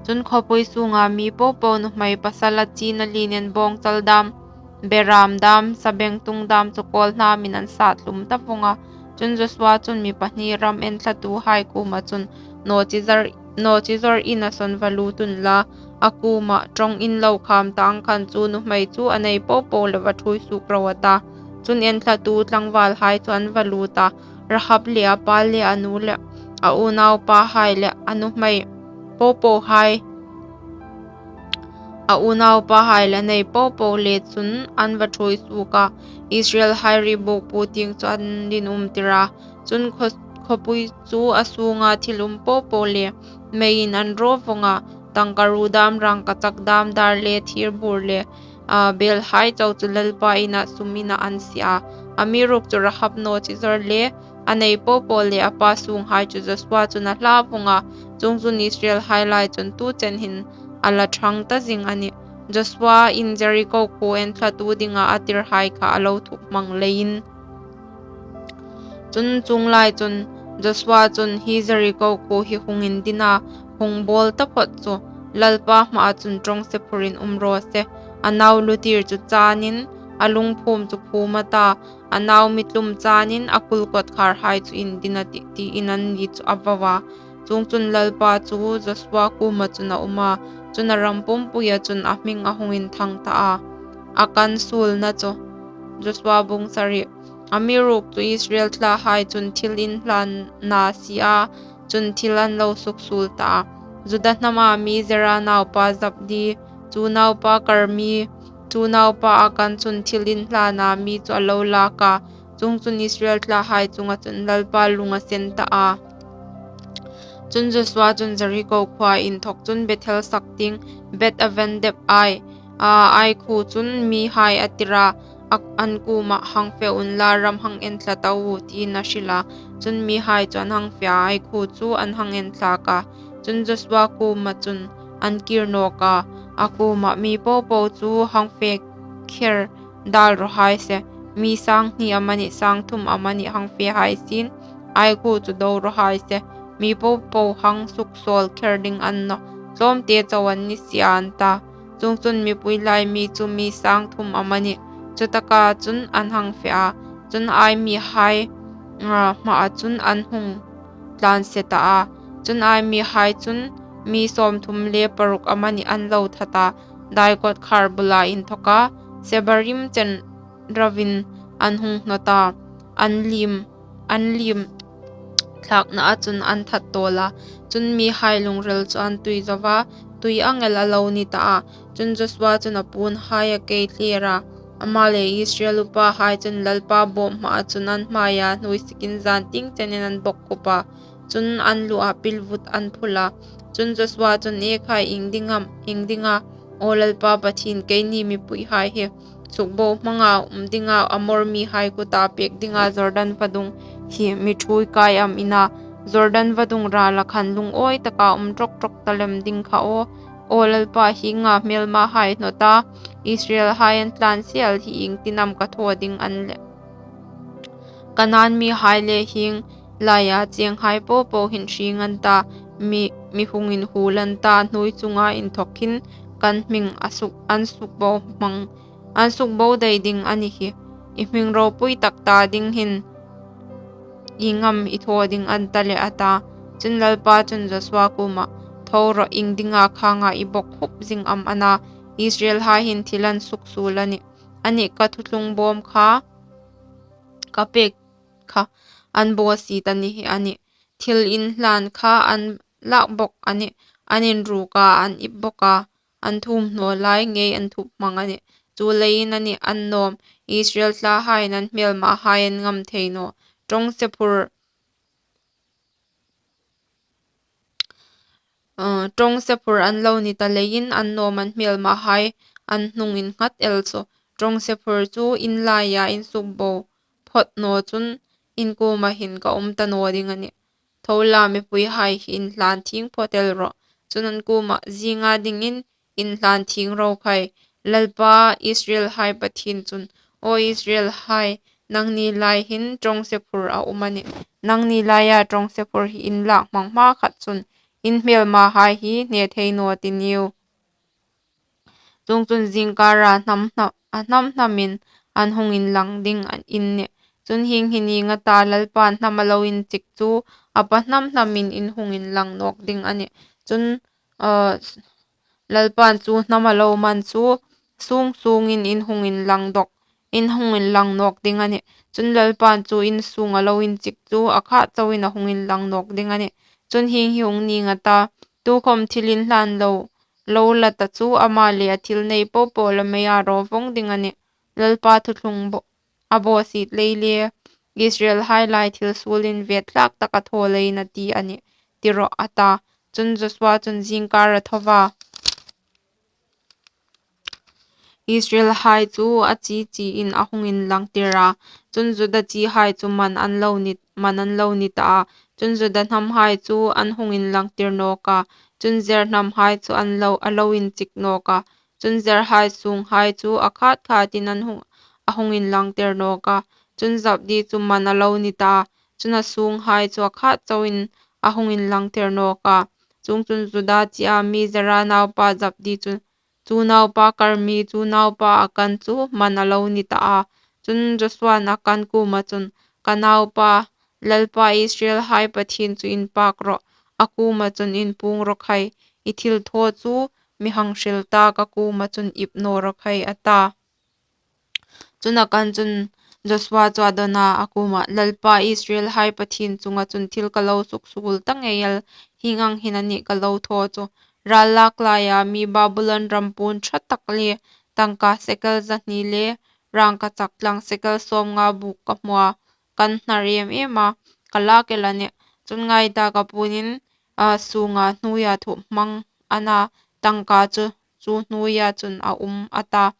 Chun khawpui sunga mi popo nuhmei pasal a china linen bawngchal dam, beram dam, sabengtung dam chu kawlhnamin an sat hlum ta vawng a. Chun Joshua chun mi pahni ram enthlatuhai kuoma chun, nawchizawr, nawchizawr ina sawn va lut unla, a kuoma, ṭawng in lo kham ta ang khan chu nuhmei chu a nei popo leh va ṭhuoi suok ro, a ta. Chun enthlatu tlangvalhai chu an va lut a, Rahab le a pa le a nu le a unaupahai le a nuhmei popohai, a unaupahai le nei popo le chun an va ṭhuoi suok a, Israelhai ribuk pu tieng chu an inumtir a. Chun khaw-, khawpui chu a sunga thil um popo le meiin an raw vawng a, tangkaruo dam, rangkachak dam, dar le thir bur le, a, belhai chau chu Lalpa ina sum ina an sie a. Amiruokchu Rahab nawchizawr le a nei popo le a pa sunghai chu Joshua chun a hla vawng a. Chuongchun Israelhai lai chun tu chen hin a la ṭhang ta zing a nih. Joshua in Jeriko khuo enthlatu dinga a tirhai kha a lo thuk hmang leiin. Chun chuong lai chun Joshua chun, hi Jeriko khuo hi hung indin a, hung bawl taphot chu Lalpa hmaa chun ṭawngse phurin um raw se. A nau lutir chu chanin, a lungphum chu phum a ta, a nau mi tlum chanin a kul kawtkhârhai chu indin a tih, tiin anni chu a vau a. Chuongchun Lalpa chu Joshua kuoma chun a um a, chun a ram pumpuia chun a hming a hung inthang ta a. Akan suolna chu. Joshua bung sari. Amiruokchu Israel thlahai chun thil inhlanna sie a, chun thil an lo suksuol ta a. Juda hnama mi Zera naupa Zabdi, chu naupa Karmi, chu naupa Akan chun thil inhlanna mi chu a lo lak a. Chuongchun Israel thlahai chunga chun Lalpa lung a sen ta a. Chun Joshua chun Jeriko khuoa inthawk chun Bethel sak tieng Beth-aven dep Ai, a, Ai khuo chun mihai a tir a, a, an kuomah, hang fe unla, ram hang enthla ta u, tiin a hril a. Chun mihai chu an hang fe a, Ai khuo chu an hang enthlak a. Chun Joshua kuoma chun an kîr nawk a, a kuomah, mi popo chu hang fe kher dal raw hai se, mi sang hni amanih, sang thum amanih hang fe hai sien, Ai khuo chu do raw hai se, mi popo hang suksawl kher ding a ni nawh, tlawmte chau an ni si a, an ta. Chuongchun mipui lai mi chu mi sang thum amanih, chutaka chun an hang fe a, chun Ai mihai, a, hmaa chun an hung tlan se ta a. Chun Ai mihai chun mi sawmthum le paruk amanih an lo that a, dai kawtkhâr bula inthawka Sebarim chen rauin an hung hnawt a, an liem, an liem thlaknaa chun an that tawl a. Chun mihai lungril chu an tui zo a, tui ang el a lo ni ta a. Chun Joshua chun a puonhai a kei thler a, ama le Israel upahai chun Lalpa bawm hmaa chun an hmaia hnuoi sikin zan tieng chenin an bawkkhup a. Chun an lua pilvut an phul a. Chun Joshua chun, e khai, ieng ding am, ieng dinga, aw Lalpa Pathien, keini mipuihai hi sukbo hmanga um dinga, Amor mihai kuta pêk dinga Jordan vadung hi mi ṭhuoi kai am i na, Jordan vadung rala khan lungawi taka um ṭawk ṭawk ta lem ding kha aw. Aw Lalpa, hienga hmelmahai hnawta Israelhai an tlan sel hi ieng tin am ka thaw ding a ni leh? Kanan mihai le hieng laia chenghai popo hin hring an ta, mi, mi hung inhuol an ta, hnuoi chunga inthawk hin kan hming a suk, an sukbo hmang, an sukbo dai ding a ni hi. I hming ropui tak ta ding hin ieng am i thaw ding a ni ta leh, a ta. Chun Lalpa chun Joshua kuomah, tho rawh, ieng dinga khanga i bawkkhup zing am a na, Israelhai hin thil an suksuol a nih. Anih, ka thuthlung bawm kha ka pêk kha an bawsiet a ni hi a nih. Thil inhlan kha an lak bawk a nih. an inruk a, an ip bawk a, an thuom hnaw lai ngei an thup hmang a nih. Chuleiin a nih annawm, Israel thlahaiin an hmêlmahai an ngam thei naw. Ṭawngse phur, ṭawngse phur an lo ni ta leiin annawm an hmêlmahai an hnung innghat el chu. Ṭawngse phur chu in laia in sukbo phawt naw chun in kuoma hin ka um ta naw ding a nih. Tho la, mipuihai hi inhlân thieng phawt el rawh. Chun an kuomah, zinga dingin inhlân thieng ro khai. Lalpa Israelhai Pathien chun, aw Israelhai, nangni lai hin ṭawngse phur a um a nih. Nangni laia ṭawngse phur hi in lâk hmang hmakhat chun in hmêlmahai hi hne thei naw ti niu. Chuongchun zîngkâra hnam hna-, a hnam hnamin an hung inlang ding in nih. Chun hieng hi nîng a ta, Lalpain hnam a lo inchik chu a pa hnam hnamin in hung inlang nâwk ding a nih. Chun, a, Lalpain chu hnam a lo man chu sûng sûngin in hung inlang dawk, in hung inlang nâwk ding a nih. Chun Lalpain chu in sûng a lo inchik chu a khât chauin a hung inlang nâwk ding a nih. Chun hieng hi hung nîng a ta, tukhawm thil inhlân lo, lo la ta chu ama le a thil nei po po la meia raw vawng ding a nih. Lalpa thuthlung bo-, a bawsiet lei le Israelhai lai thil suol invêt tlâk tak a thaw leiin a ti a nih, ti rawh, a ta. Chun Josua chun zîngkâr a tho a, Israelhai chu a chi chiin a hung inlangtir a. Chun Juda chihai chu man an lo ni, man an lo ni ta a. Chun Juda hnamhai chu an hung inlangtir nâwk a. Chun Jer hnamhai chu an lo, a lo inchik nâwk a. Chun Jerhai sûnghai chu a khât khâtin an hung, a hung inlangtir nâwk a. Chun Jabdi chu man a lo ni ta a. Chun a sûnghai chu a khât chauin a hung inlangtir nâwk a. Chuongchun Juda chi a mi Zera naupa Jabdi chu, chu naupa Karmi, chu naupa Akan chu man a lo ni ta a. Chun Josuain Akan kuoma chun, ka naupa, Lalpa Israelhai Pathien chu inpâk rawh, a kuoma chun inpuong raw khai, i thilthaw chu mi hang hril ta, ka kuoma chun ip naw raw khai, a ta. Chun Akan chun Josua chu a dawn a, a kuomah, Lalpa Israelhai Pathien chunga chun thil ka lo suksuol ta ngei el, hieng ang hin a nih ka lo thaw chu. Râl lâk laia mi Babulon ram puon ṭha tak le tangka sekel za hni le rângkachak tlang sekel sâwmnga bûk ka hmu a, kan hnar êm êm a, ka lâk el a nih. Chun ngai ta, ka puon in, a, sûnga hnuoia thup hmang a na, tangka chu chu hnuoia chun a um, a ta.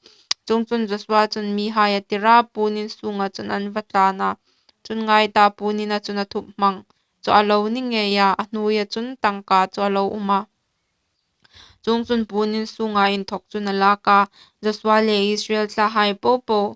Chuongchun Josua chun mihai a tir a, puon in sûnga chun an va tlân a. Chun ngai ta, puon ina chun a thup hmang chu a lo ni ngei a, a hnuoia chun tangka chu a lo um a. Chuongchun puon in sûnga inthawk chun a lâk a, Josua le Israel thlahai po po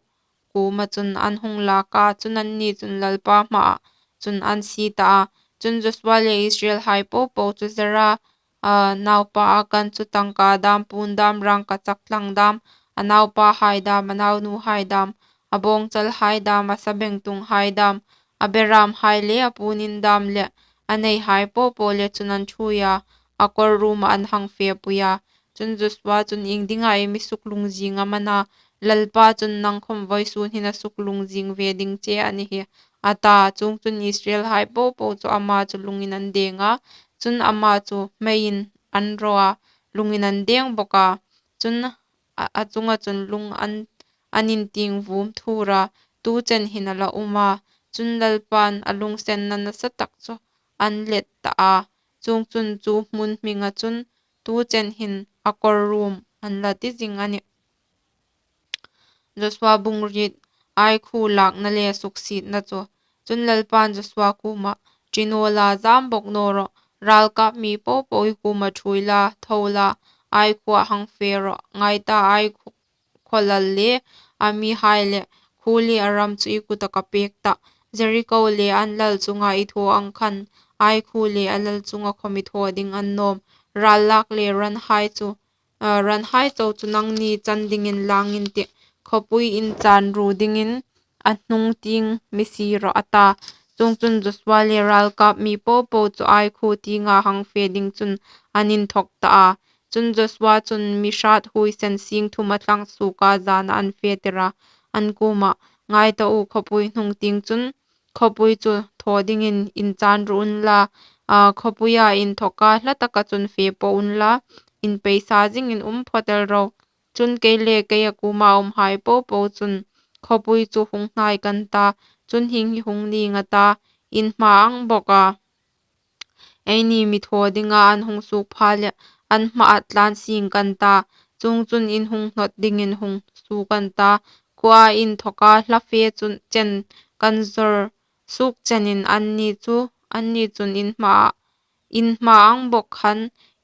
kuoma chun an hung lâk a. Chun anni chun Lalpa hmaa chun an sie ta a. Chun Josua le Israelhai po po chu Zera, a, naupa Akan chu tangka dâm, puon dâm, rângkachak tlang dâm, a naupahai dâm, a naunuhai dâm, a bâwngchalhai dâm, a sabengtunghai dâm, a berâmhai le a puon in dâm le a neihai po po le chun an ṭhuoi a, a kawr ruomah an hang fepui a. Chun Josua chun, iengdinga i mi suklungzîng am a na? Lalpa chun nang khawm vawisûn hin a suklungzîng ve ding che a ni hi, a ta. Chuongchun Israelhai po po chu ama chu lungin an dêng a, chun ama chu hmeiin an raw a, lungin an dêng bawk a. Chun a, a chunga chun lung an, an intieng vum thur a, tu chen hin a la um a. Chun Lalpain a lungsenna nasa tak chu an let ta a. Chuongchun chu hmun hminga chun tu chen hin Akor ruom an la ti zing a nih. Josua bung riet, Ai khuo lâkna le suksietna chu. Chun Lalpain Josua kuomah, ṭi naw la, zâm bawk naw rawh, râlkâp mi po po i kuoma ṭhuoi la, tho la, Ai khuoah hang fe rawh. Ngai ta, Ai khuo, khuo lal le a mihai le khuo le a ram chu i kuta ka pêk tah. Jeriko le an lal chunga i thaw ang khan, Ai khuo le a lal chunga khawm i thaw ding annâwm. Râl lâk le ranhai chu, a, ranhai chau chu nangni chan dingin lâng in tih, khawpui inchânru dingin a hnung tieng mi sie rawh, a ta. Chuongchun Josua le râlkâp mi po po chu Ai khuo tienga hang fe ding chun an inthawk ta a. Chun Josua chun mi hrât huoisen sîng thum a thlang suoka zâna an fetir a, an kuomah, ngai ta u, khawpui hnung tieng chun khawpui chu thaw dingin inchânru unla, a, khawpuia inthawka hla taka chun fe po unla, inpeisa zingin um phawt el ro. Chun kei le keia kuoma umhai po po chun khawpui chu hung hnai kan ta, chun hieng hi hung ni ngat a, in hma ang bawk a, eini mi thaw dinga an hung suok pha le an hmaa tlan sing kan ta, chuongchun in hung hnawt dingin hung suok kan ta, khuoa inthawka hla fe chun chen kan zawr suok chenin anni chu, anni chun in hmaa, in hma ang bawk khan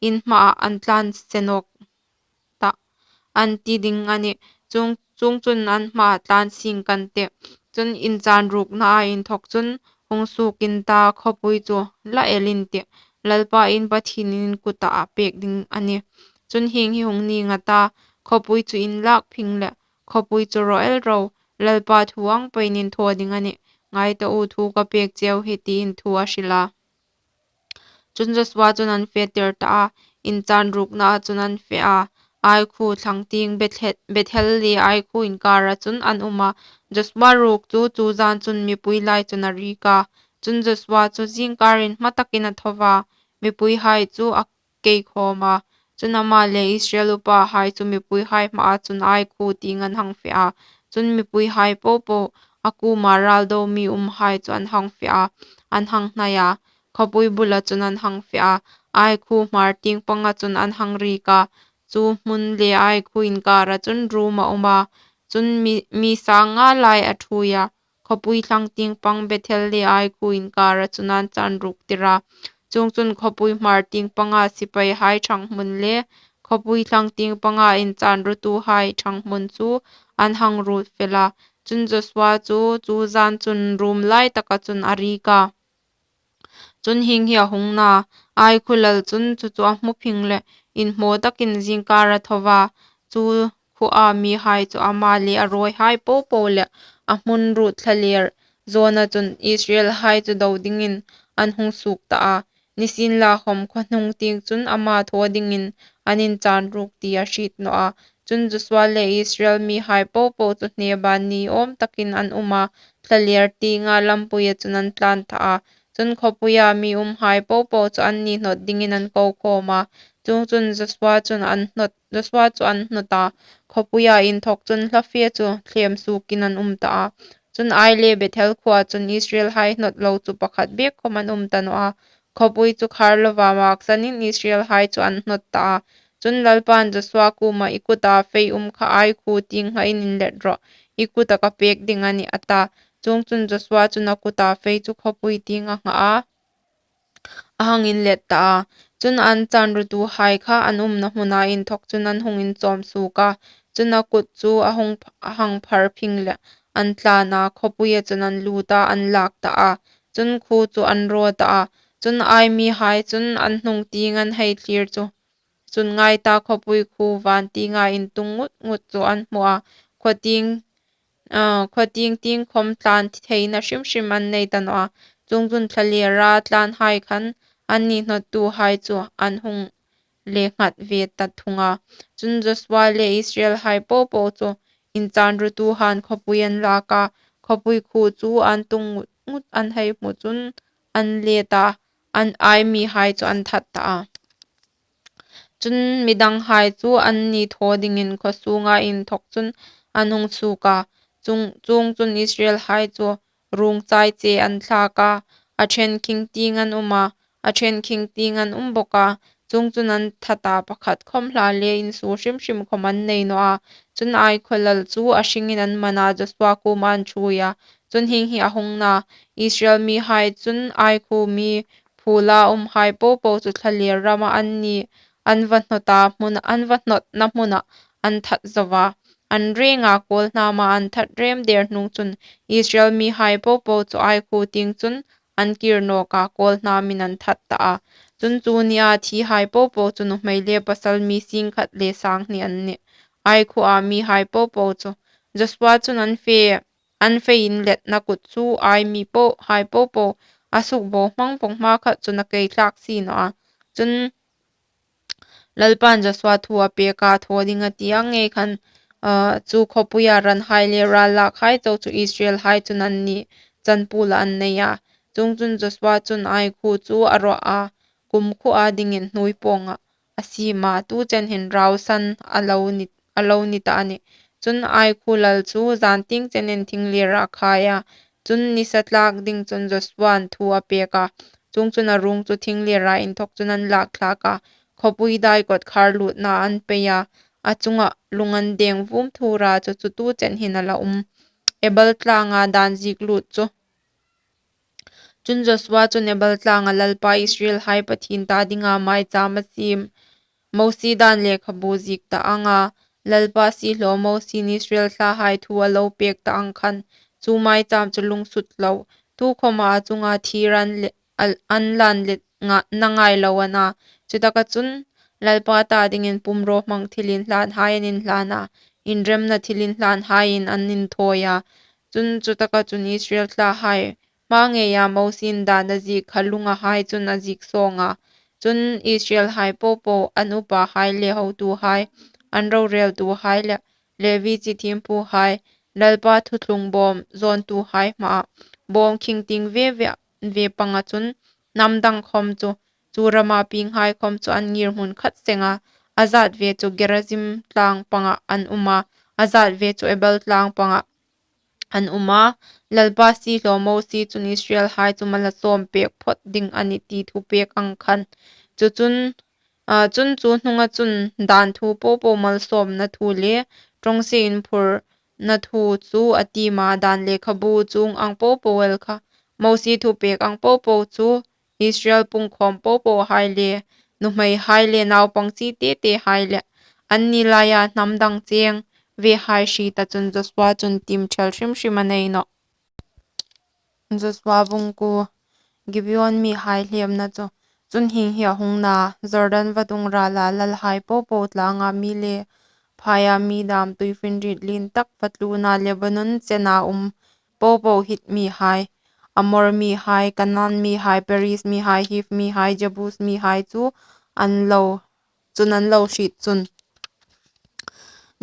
in hmaa an tlan se nawk ta, an ti ding a nih. Chuong, chuongchun an hmaa tlan sing kan tih. Chun in chanruknaa inthawk chun hung suok in ta, khawpui chu la el in tih. Lalpa in Pathienin in kuta a pek ding a nih. Chun hieng hi hung ni ngat a, khawpui chu in lak phing le khawpui chu raw el ro, Lalpa thu ang peiin in thaw ding a nih. Ngai ta u, thu ka pek cheu hi, tiin thu a hril a. Chun Joshua chun an fe tir ta a, in chanruknaa chun an fe a, Ai khuo thlang tieng Bethel, Bethel le Ai khuo inkara chun an um a. Joshua ruok chu chu zan chun mipui lai chun a rik a. Chun Joshua chu zingkarin hma takin a tho a, mipuihai chu a kei khawm a. Chun ama le Israel upahai chu mipuihai hmaa chun Ai khuo tieng an hang fe a. Chun mipuihai po po, a kuoma ral do mi umhai chu an hang fe a, an hang hnai a. Khawpui bula chun an hang fe a, Ai khuo hmar tieng panga chun an hang rik a. Chu hmun le Ai khuo inkara chun rum a um a. Chun mi, mi sang nga lai a ṭhuoi a, khawpui thlang tieng pang Bethel le Ai khuo inkara chun an chanruk tir a. Chuongchun khawpui hmar tieng panga sipaihai ṭhang hmun le khawpui thlang tieng panga in chanrutuhai ṭhang hmun chu an hang ruot fel a. Chun Joshua chu chu zan chun rum lai taka chun a rik a. Chun hieng hi a hung na, Ai khuo lal chun chu chu a hmu phing le inhmaw takin zingkar a tho a. Chu khuoa mihai chu ama le a ruoihai po po le a hmun ruot thlalêr zawna chun Israelhai chu do dingin an hung suok ta a. Nisienlakhawm khaw hnung tieng chun ama thaw dingin an inchanruk ti a hriet naw a. Chun Joshua le Israel mihai po po chu hneban ni awm takin an um a, thlalêr tienga lampuia chun an tlan ta a. Chun khawpuia mi umhai po po chu anni hnawt dingin an ko khawm a. Chuongchun Joshua chun an hnawt, Joshua chu an hnawt a, khawpuia inthawk chun hla fe chu thlêm suokin an um ta a. Chun Ai le Bethel khuoa chun Israelhai hnawt lo chu pakhat bêk khawm an um ta naw a. Khawpui chu khar lova maksanin Israelhai chu an hnawt ta a. Chun Lalpan Joshua kuoma, "I kuta fei um kha Ai khuo tieng nghain inlet rawh, i kuta ka pêk ding a nih," a ta. Chuongchun Joshua chun a kuta fei chu khawpui tieng a ngha a, a hang inlet ta a. Chun an chanrutuhai kha an umna hmuna inthawk chun an hung inchawm suok a. Chun a kut chu a hung, a hang phar phing le an tlan a, khawpuia chun an lût a, an lâk ta a. Chun khuo chu an raw ta a. Chun Ai mihai chun an hnung tieng an hei thlir chu chun ngai ta, khawpui khuo vân tienga intung ngut ngut chu an hmu a. Khaw tieng, a, khaw tieng tieng khawm tlan theina hrim hrim an nei ta naw a. Chuongchun thlalêra tlanhai khan anni hnawttuhai chu an hung le nghat ve ta thung a. Chun Joshua le Israelhai po po chu inchanrutuhaiin khawpui an lâk a, khawpui khuo chu an tung ngut ngut an hei hmu chun an let a, an Ai mihai chu an that ta a. Chun midanghai chu anni thaw dingin khaw sunga inthawk chun an hung suok a. Chuong, chuongchun Israelhai chu ruong chai che an thlak a, a ṭhen khing tieng an um a, a ṭhen khing tieng an um bawk a. Chuongchun an that a, pakhat khawm hla le insuo hrim hrim khawm an nei naw a. Chun Ai khuo lal chu a hringin an man a, Joshua kuoma an ṭhuoi a. Chun hieng hi a hung na, Israel mihai chun Ai khuo mi phûla umhai po po chu thlalêr rama anni an va hnawt a hmun, an va hnawtna hmuna an that zo a. An rênga kâwlhnâma an that rêm dêr hnung chun Israel mihai po po chu Ai khuo tieng chun an kîr nâwk a, kâwlhnâmin an that ta a. Chun chu nia thihai po po chu nuhmei le pasal mi sîng khat le sâng hni an nih. Ai khuoa mihai po po chu Joshua chun an fe, an fe inletna kut chu Ai mi po, hai po po a sukbo hmang vawng hmakhat chun a kei thlâk si naw a. Chun Lalpan Joshua thu a pêk a, thaw ding a ti ang ngei khan, a, chu khawpuia ranhai le râllâkhai chau chu Israelhai chun anni chanpuola an nei a. Chuongchun, Joshua chun Ai khuo chu a rawh a, kumkhuoa dingin hnuoi pawngah a siem a, tu chen hin rausan a lo ni, a lo ni ta a nih. Chun, Ai khuo lal chu zantieng chenin thinglir a khai a. Chun, nisa tlak ding chun Joshua'n thu a pek a. Chuongchun, a ruong chu thinglir a inthawk chun an lak thlak a, khawpui dai kawtkhar lutna an pei a, a chunga lung an deng vum thur a, chu chu tu chen hin a la um. Ebal tlanga dan ziek lut chu. Chun Joshua chun Ebal tlanga Lalpa Israelhai Pathien ta dinga maicham a siem, Mosie dan lekhabu ziek ta anga Lalpa siehlaw Mosie'n Israel thlahai thu a lo pek ta ang khan, chu maicham chu lungsut lo, tukhawma a chunga thir an le, al, an lan let nga, na ngai lo a na. Chutaka chun Lalpa ta dingin pumrawhmang thilinhlanhai an inhlan a, inremna thilinhlanhaiin an inthawi a. Chun chutaka chun Israel thlahai hma ngeia Mosie'n dan a ziek kha lungahai chun a ziek sawng a. Chun Israelhai popo, an upahai le hotuhai, an roreltuhai le Levi chi thiempuhai, Lalpa thuthlung bawm zawntuhai hmaa bawm khing tieng ve ve, ve panga chun hnam dang khawm chu, chu rama pienghai khawm chu an ngirhmun khat senga, a zat ve chu Gerizim tlang panga an um a, a zat ve chu Ebal tlang panga an um a. Lalpa siehlaw Mosie chun Israelhai chu malsawm pek phawt ding a nih ti thu pek ang khan. Chu chun, a, chun chu hnunga chun dan thu popo malsawmna thu le ṭawngsie inphurna thu chu a tiem a, dan lekhabu chung ang popo el kha, Mosie thu pek ang popo chu Israel pungkhawm popohai le, nuhmeihai le, naupang chi te tehai le, anni laia hnam dang cheng vehai hrieta chun Joshua chun tiem ṭhel hrim hrim a nei nawh. Joshua bung kuo. Gibeon mihai hlemna chu. Chun hieng hi a hung na, Jordan vadung rala lalhai popo, tlanga mi le phaia mi dam, tuifinriet lien tak va tluna Lebanon chena um popo, Hit mihai, Amor mihai, Kanaan mihai, Periz mihai, Hiv mihai, Jebus mihai chu an lo, chun an lo hriet chun.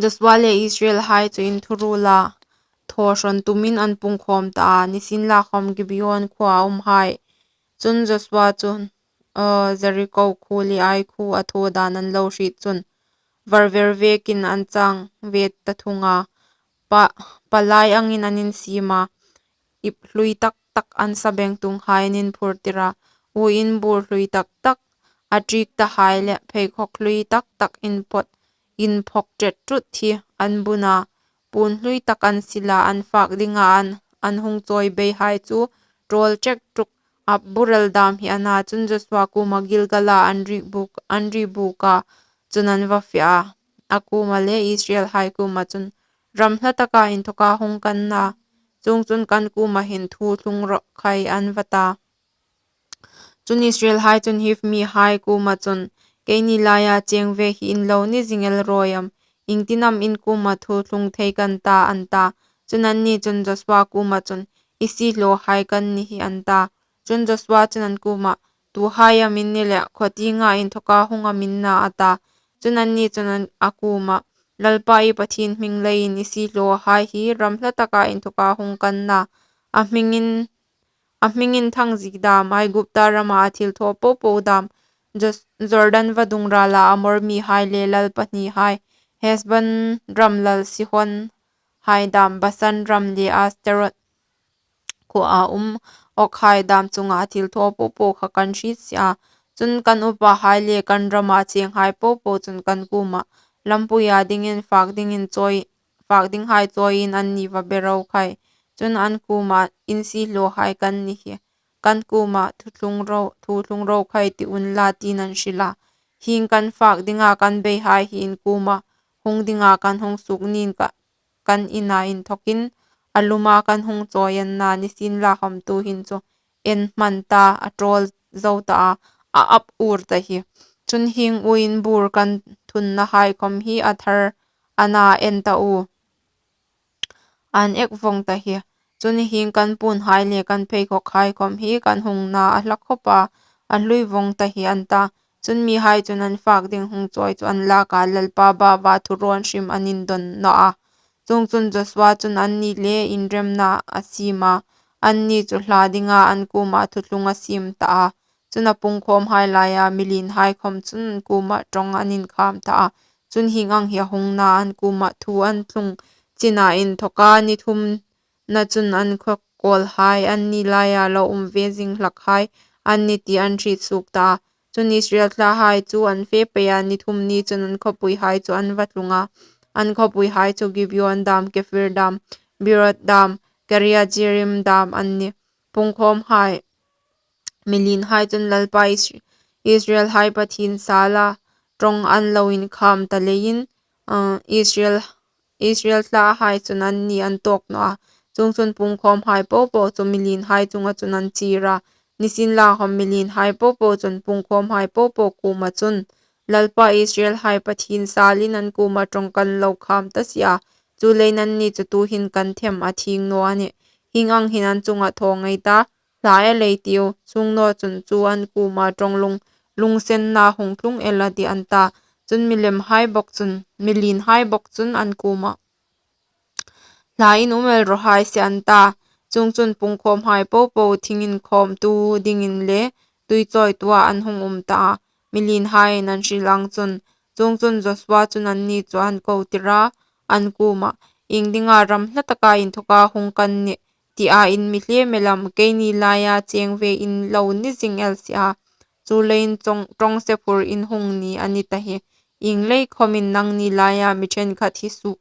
Joshua le Israelhai chu inthuruola thaw hrawn tumin an pungkhawm ta a, nisienlakhawm Gibeon khuoa umhai. Chun Joshua chun, aw, Jeriko khuo le Ai khuo a thaw dan an lo hriet chun, varver vekin an chang ve ta thung a, pa, palai angin an insiem a, ip hlui tak tak an sabengtunghai an inphurtir a, uoin bur hlui tak tak, a ṭiek tahai le pheikhawk hlui tak tak inpawt, inphawk ṭet ṭut hi an bun a, puon hlui tak an sil a, an fak dinga an, an hung chawi beihai chu ṭawl ṭek ṭuk, ap burel dam hi a na. Chun Joshua kuoma Gilgala an ri buk, an ri buk a, chun an va fe a, a kuoma le Israelhai kuoma chun, Ram hla taka inthawka hung kan na, chuongchun kan kuoma hin thu thlung rawh khai, an va ta. Chun Israelhai chun Hiv mihai kuoma chun, Keini laia cheng ve hi in lo ni zing el rawi am, iengtin am in kuoma thu thlung thei kan ta, an ta. Chun anni chun Joshua kuoma chun, I siehlawhai kan ni hi, an ta. Chun Joshua chun an kuoma, Tuhai am in ni le, khaw tienga inthawka hung am in na, a ta. Chun anni chun an, a kuoma, Lalpa i Pathien hming leiin i siehlawhai hi ram hla taka inthawka hung kan na, a hmingin, a hmingin thang zie dam, Aigupta rama a thilthaw popo dam, Jos-, Jordan vadung rala Amor mihai le lal pahnihai, Hesbon ram lal Sihon hai dam, Basan ram le Astarot khuoa um Og hai dam chunga a thilthaw popo kha kan hriet si a. Chun kan upahai le kan rama chenghai popo chun kan kuoma, Lampuia dingin fak dingin chawi, fak dinghai chawiin anni va be ro khai. Chun an kuoma, In siehlawhai kan ni hi, kan kuoma thu thlung ro, thu thlung ro khai ti unla, tiin an hril a. Hieng kan fak dinga kan beihai hi in kuoma hung dinga kan hung suok ning ka, kan ina inthawkin a luma kan hung chawi an na, nisienlakhawm tuhin chu en hman ta, a ṭawl zo ta a, a ap ur ta hi. Chun hieng uoin bur kan thunnahai khawm hi a thar a na, en ta u, an ek vawng ta hi. Chun hieng kan puonhai le kan pheikhawkhai khawm hi kan hung na a hla khawp a, a hlui vawng ta hi, an ta. Chun mihai chun an fak ding hung chawi chu an lak a, Lalpa baua thurawn hrim an indawn naw a. Chuongchun Joshua chun anni le inremna a siem a, anni chu hla dinga an kuoma thuthlung a siem ta a. Chun a pungkhawmhai laia mi lienhai khawm chun an kuoma ṭawng an inkham ta a. Chun hieng ang hi a hung na an kuoma thu an thlung china inthawka ni thumna chun an khawkawlhai anni laia lo um ve zing hlakhai an nih ti an hriet suok ta a. Chun Israel thlahai chu an fe pei a, ni thum ni chun an khawpuihai chu an va tlung a. An khawpuihai chu Gibeon dam, Kefir dam, Beeroth dam, Kiriath Jearim dam an nih. Pungkhawmhai, mi lienhai chun Lalpa Is-, Israelhai Pathien sala ṭawng an lo inkham ta leiin, ah, Israel, Israel thlahai chun anni an tawk naw a. Chuongchun pungkhawmhai popo chu mi lienhai chunga chun an chir a. Nisienlakhawm mi lienhai popo chun pungkhawmhai popo kuoma chun, Lalpa Israelhai Pathien salin an kuoma ṭawng kan lo kham ta si a. Chuleiin anni chu tuhin kan them a thieng naw a nih. Hieng ang hin an chunga thaw ngei ta, hla el ei tiu, chuong naw chun chu an kuoma ṭawng lung, lungsenna hung tlung el a tih, an ta. Chun mi lienhai bawk chun, mi lienhai bawk chun an kuoma, hla in um el rawh hai se, an ta. Chuongchun pungkhawmhai popo thing inkhawmtu dingin le tuichawituah an hung um ta a, mi lienhaiin an hril ang chun. Chuongchun Joshua chun anni chu an ko tir a, an kuoma, iengdinga ram hla taka inthawka hung kan nih tia in mi hlem el am? Keini laia cheng ve in lo ni zing el si a. Chuleiin ṭawng, ṭawngse phur in hung ni a ni ta hi. Ieng lei khawmin nangni laia mi ṭhenkhat hi suok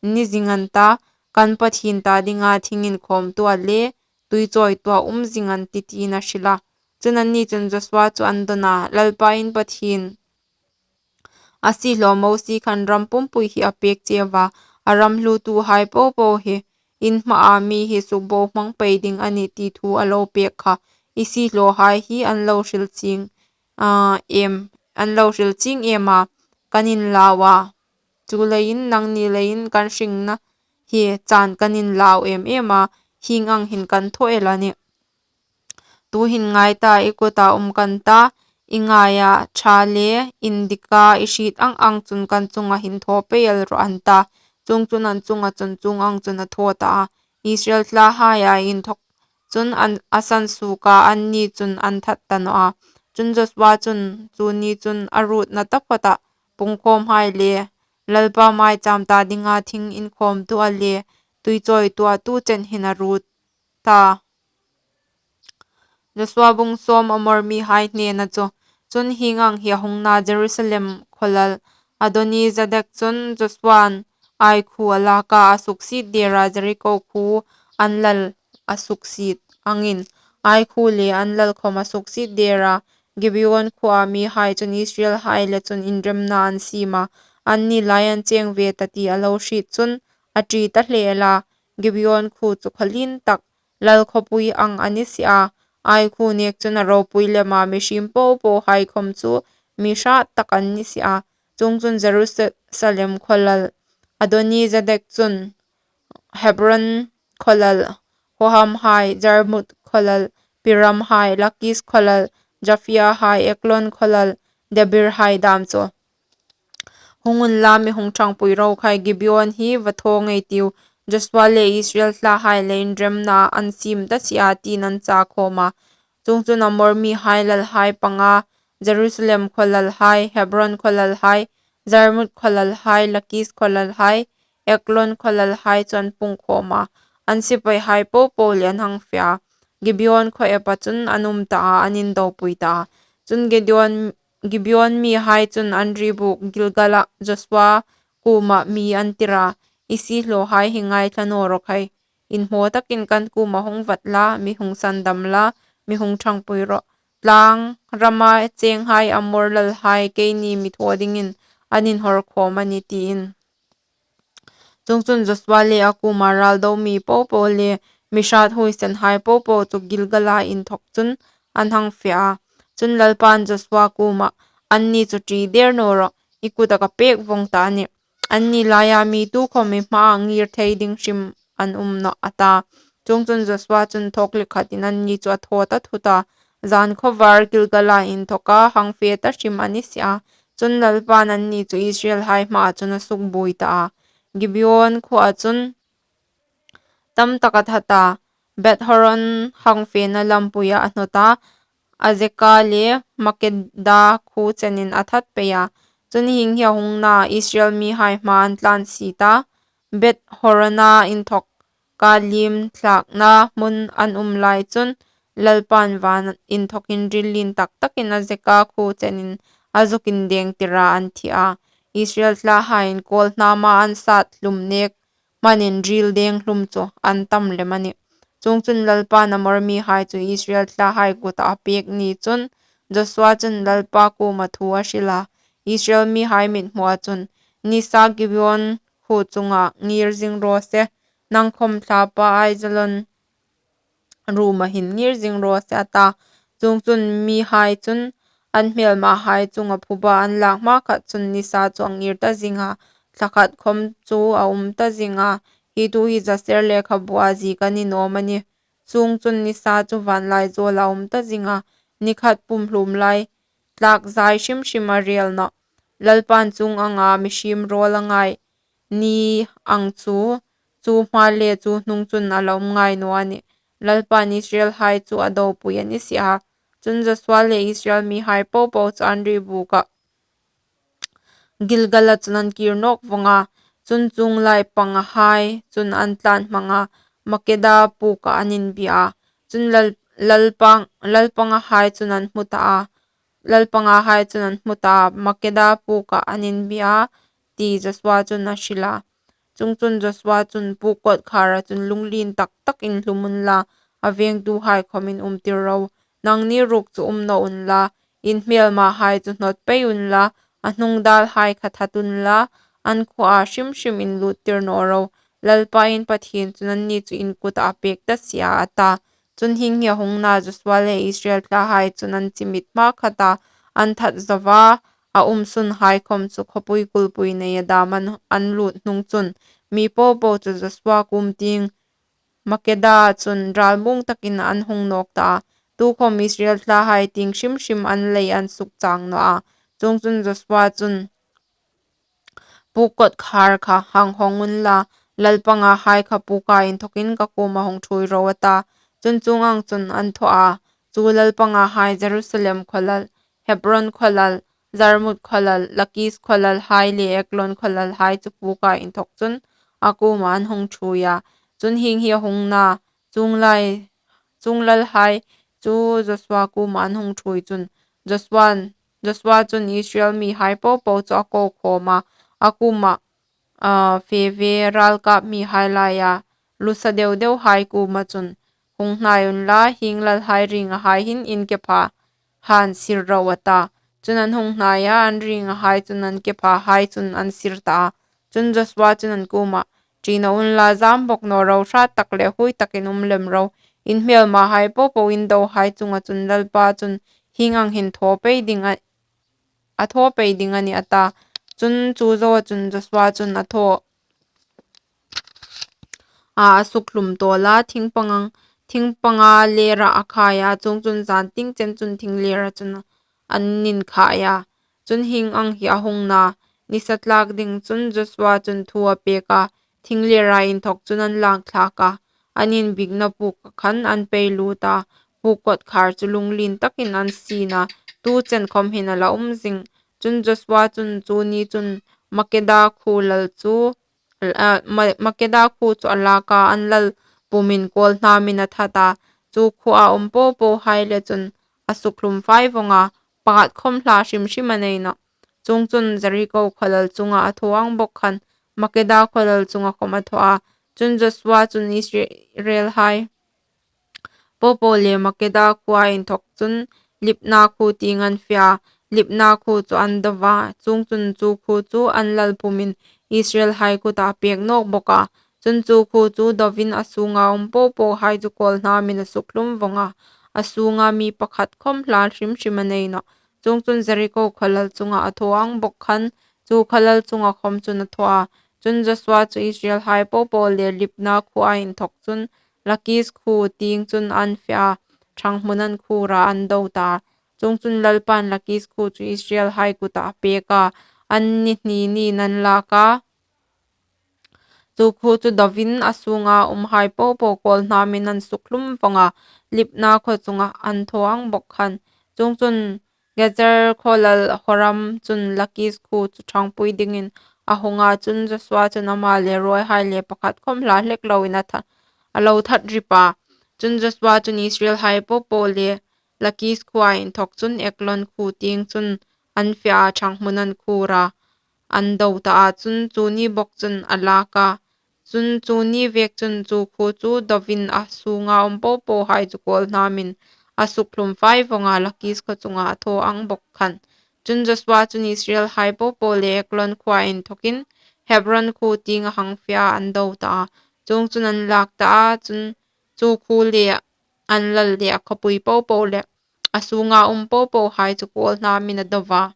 ni zing an ta, kan Pathien ta dinga thing inkhawmtuah le tuichawituah um zing an tih, tiin a hril a. Chun anni chun Joshua chu an dawn a, Lalpa in Pathien a siehlaw Mosie khan ram pumpui hi a pek cheu a, a ram hlutuhai popo hi in hmaa mi hi sukbohmang pei ding a nih ti thu a lo pek kha i siehlawhai hi an lo hril chieng, ah, em, an lo hril chieng em a, kan inlau a. Chuleiin nangni leiin kan hringna hi chan kan inlau em em a, hieng ang hin kan thaw el a nih. Tuhin ngai ta, i kuta um kan ta, i ngaia ṭha le indika i hriet ang ang chun kan chunga hin thaw pei el rawh, an ta. Chuongchun an chunga chun chuong ang chun a thaw ta a. Israel thlahaia inthawk chun an, a sansuoka anni chun an that ta naw a. Chun Joshua chun chu ni chun a ruotna taphawtah pungkhawmhai le Lalpa maicham ta dinga thing inkhawmtuah le tuichawituah tu chen hin a ruot ta. Joshua bung sawm. Amor mihai hnena chu. Chun hieng ang hi a hung na, Jerusalem khawlal Adoni-zedek chun Joshua'n Ai khuo a lak a, a suksiet dera Jeriko khuo an lal a suksiet angin, Ai khuo le an lal khawm a suksiet dera. Gibeon khuoa mihai chun Israelhai le chun inremna an siem a, anni lai an cheng ve ta ti a lo hriet chun a ṭi ta hle el a. Gibeon khuo chu khaw lien tak, lal khawpui ang a ni si a. Ai khuo nek chun a ropui lem a, mihriem popohai khawm chu mi hrat tak an ni si a. Chuongchun Jerusalem khawlal Adoni-zedek chun Hebron khawlal Hohamhai, Jarmuth khawlal Piramhai, Lakis khawlal Japhia hai, Eglon khawlal Debirhai dam chu, hung unla, mi hung ṭhangpui ro khai, Gibeon hi va thaw ngei tiu, Joshua le Israel thlahai le inremna an siem ta si a, tiin an cha khawm a. Chuongchun Amor mihai lalhai panga, Jerusalem khawlalhai, Hebron khawlalhai, Jarmuth khawlalhai, Lakis khawlalhai, Eglon khawlalhai chu an pung khawm a, an sipaihai popo le an hang fe a. Gibeon khaw epa chun an um ta a, an indopui ta a. Chun Gideon, Gibeon mihai chun an ri buk Gilgalah Joshua kuoma mi an tir a, I siehlawhai hi ngaithla naw rawh khai. Inhmaw takin kan kuoma hung vat la, mi hung sandam la, mi hung ṭhangpui rawh. Tlang rama chenghai Amor lalhai keini mi thaw dingin an inhawr khawm a nih, tiin. Chuongchun Joshua le a kuoma raldo mi popo le mi hrat huoisenhai popo chu Gilgala inthawk chun an hang fe a. Chun Lalpan Joshua kuomah, Anni chu ṭi der naw rawh, i kuta ka pek vawng ta a nih. Anni laia mi tukhawm i hmaa ngir thei ding hrim an um nawh, a ta. Chuongchun Joshua chun thawk li khatin anni chu a thaw ta thut a. Zan khawvar Gilgala inthawka hang fe ta hrim a ni si a. Chun Lalpan anni chu Israelhai hmaa chun a sukbuoi ta a. Gibeon khuoa chun tam tak a that a. Beth-horon hang fena lampuia a hnawt a, Azeka le Makeda khuo chenin a that pei a. Chun hieng hi a hung na, Israel mihai hmaa an tlan si ta, Beth-horona inthawka liem thlakna hmun an um lai chun, Lalpan van inthawkin ril lien tak takin Azeka khuo chenin a zukin dengtir a, an thi a. Israel thlahaiin kawlhnama an sat hlum nek hmanin ril deng hlum chu an tam lem a nih. Chuongchun Lalpan Amor mihai chu Israel thlahai kuta a pek ni chun Joshua chun Lalpa kuoma thu a hril a. Israel mihai mithmua chun, "Nisa Gibeon khuo chunga ngir zing raw se, nang khawm thlapa Aijalon ruoma hin ngir zing raw se," a ta. Chuongchun mihai chun an hmelmahai chunga phuba an lak hma khat chun nisa chu a ngir ta zing a, thla khat khawm chu a um ta zing a. Hi thu hi Jaser lekhabua ziek a ni naw am a nih. Chuongchun nisa chu vanlai zawla a um ta zing a, ni khat pumhlum lai tlak zai hrim hrim a rel nawh. Lalpan chuong anga mihriem rawl a ngai ni ang chu, chu hma le chu hnung chun a la um ngai naw a nih. Lalpan Israelhai chu a dopui a ni si a. Chun Joshua le Israel mihai popo chu an ri bukah Gilgala chun an kir nawk vawng a. Chun chuong lai pangahai chun an tlan hmang a, Makeda pukah an inbia a. Chun lal, lalpang, lalpangahai chun an hmu ta a. Lalpangahai chun an hmu ta a, Makeda pukah an inbia a, ti Joshua chun a hril a. Chuongchun Joshua chun, "Puk kawtkhara chun lunglien tak takin hlum unla, a vengtuhai khawmin umtir ro. Nangni ruok chu um naw unla, in hmelmahai chu hnawt pei unla, a hnungdalhai kha that unla, an khuoa hrim hrim inluttir naw ro. Lalpa in Pathien chun anni chu in kutah a pek ta si a," a ta. Chun hieng hi a hung na, Joshua le Israel thlahai chun an chimit hma khata an that zo a, a um sunhai khawm chu khawpui kulpui neia dam an, an lut hnung chun mi popo chu Joshua kuom tieng Makeda chun ralmuong takin an hung nawk ta a. Tukhawm Israel thlahai tieng hrim hrim an lei an sukchang naw a. Chuongchun Joshua chun, "Puk kawtkhar kha hang hawng unla, lalpangahai kha puka inthawkin ka kuoma hung ṭhuoi ro," a ta. Chun chuong ang chun an thaw a. Chu lalpangahai Jerusalem khawlal, Hebron khawlal, Jarmut khawlal, Lakis khawlalhai le Eglon khawlalhai chu puka inthawk chun a kuoma an hung ṭhuoi a. Chun hieng hi a hung na, chuong lai, chuong lalhai chu Joshua kuoma an hung ṭhuoi chun, Joshua, Joshua chun Israel mihai popo chu a ko khawm a, a kuoma, a, fe ve ralkap mihai laia lusa deu deuhai kuoma chun, "Hung hnai unla, hieng lalhai ringahai hin in kepha han sir ro," a ta. Chun an hung hnai a, an ringahai chun an kephahai chun an sir ta a. Chun Joshua chun an kuoma, "Ṭi naw unla, zam bawk naw ro, hrat tak le huoi takin um lem ro. In hmelmahai popo in dohai chunga chun Lalpa chun hieng ang hin thaw pei ding a, a thaw pei ding a nih," a ta. Chun chu zoa chun Joshua chun a thaw a, a sukhlum tawl a, thing pangang, thing panga lera a khai a, chuongchun zan tieng chen chun thing lera chun an inkhai a. Chun hieng ang hi a hung na, nisa tlak ding chun Joshua chun thu a pek a, thing lera inthawk chun an lang thlak a, an inbikna pukah khan an pei lut a, puk kawtkhar chu lunglien takin an sin a, tu chen khawm hin a la um zing. Chun Joshua chun chu ni chun Makeda khuo lal chu, a, Ma-, Makeda khuo chu a lak a, an lal pumin kawlhnamin a that a, chu khuoa um popohai le chun a sukhlum fai vawng a, pakhat khawm hla hrim hrim a nei nawh. Chuongchun Jeriko khawlal chunga a thaw ang bawk khan Makeda khawlal chunga khawm a thaw a. Chun Joshua chun Israelhai popo le Makeda khuoa inthawk chun Libna khuo tieng an fe a, Libna khuo chu an do va, chuongchun chu khuo chu an lal pumin Israelhai kuta a pek nawk bawk a. Chun chu khuo chu dovin a sunga um popohai chu kawlhnamin a sukhlum vawng a, a sunga mi pakhat khawm hla hrim hrim a nei nawh. Chuongchun Jeriko khawlal chunga a thaw ang bawk khan chu khawlal chunga khawm chun a thaw a. Chun Joshua chu Israelhai popo le Libna khuoa inthawk chun Lakis khuo tieng chun an fe a, ṭhanghmun an khur a, an do ta. Chuongchun Lalpan Lakis khuo chu Israelhai kuta a pek a, an ni hni niin an lak a. Chu khuo chu dovin a sûnga umhai po po kâwlhnâmin an sukhlum vawng a, Libna khaw chungah an thaw ang bawk khan. Chuongchun, Gezer khaw lal Horam chun Lakis khuo chu ṭhangpui dingin a hung a. Chun, Josua chun ama le ruoihai le pakhat khawm hla hlek loin a that, a lo that rip a. Chun, Josua chun Israelhai po po le Lakis khuoa inthawk chun Eglon khuo tieng chun an fe a, ṭhanghmun an khuor a, an do ta a. Chun, chu ni bawk chun a lâk a. Chun, chu ni vêk chun chu khuo chu dovin a sûnga um po pohai chu kâwlhnâmin a sukhlum fai vawng a, Lakis khaw chungah a thaw ang bawk khan. Chun, Josua chun Israelhai po po le Eglon khuoa inthawkin Hebron khuo tieng a hang fe a, an do ta a. Chuongchun, an lâk ta a. Chun, chu khuo le an lal le a khawpui po po le a sûnga um po pohai chu kâwlhnâmin a do a,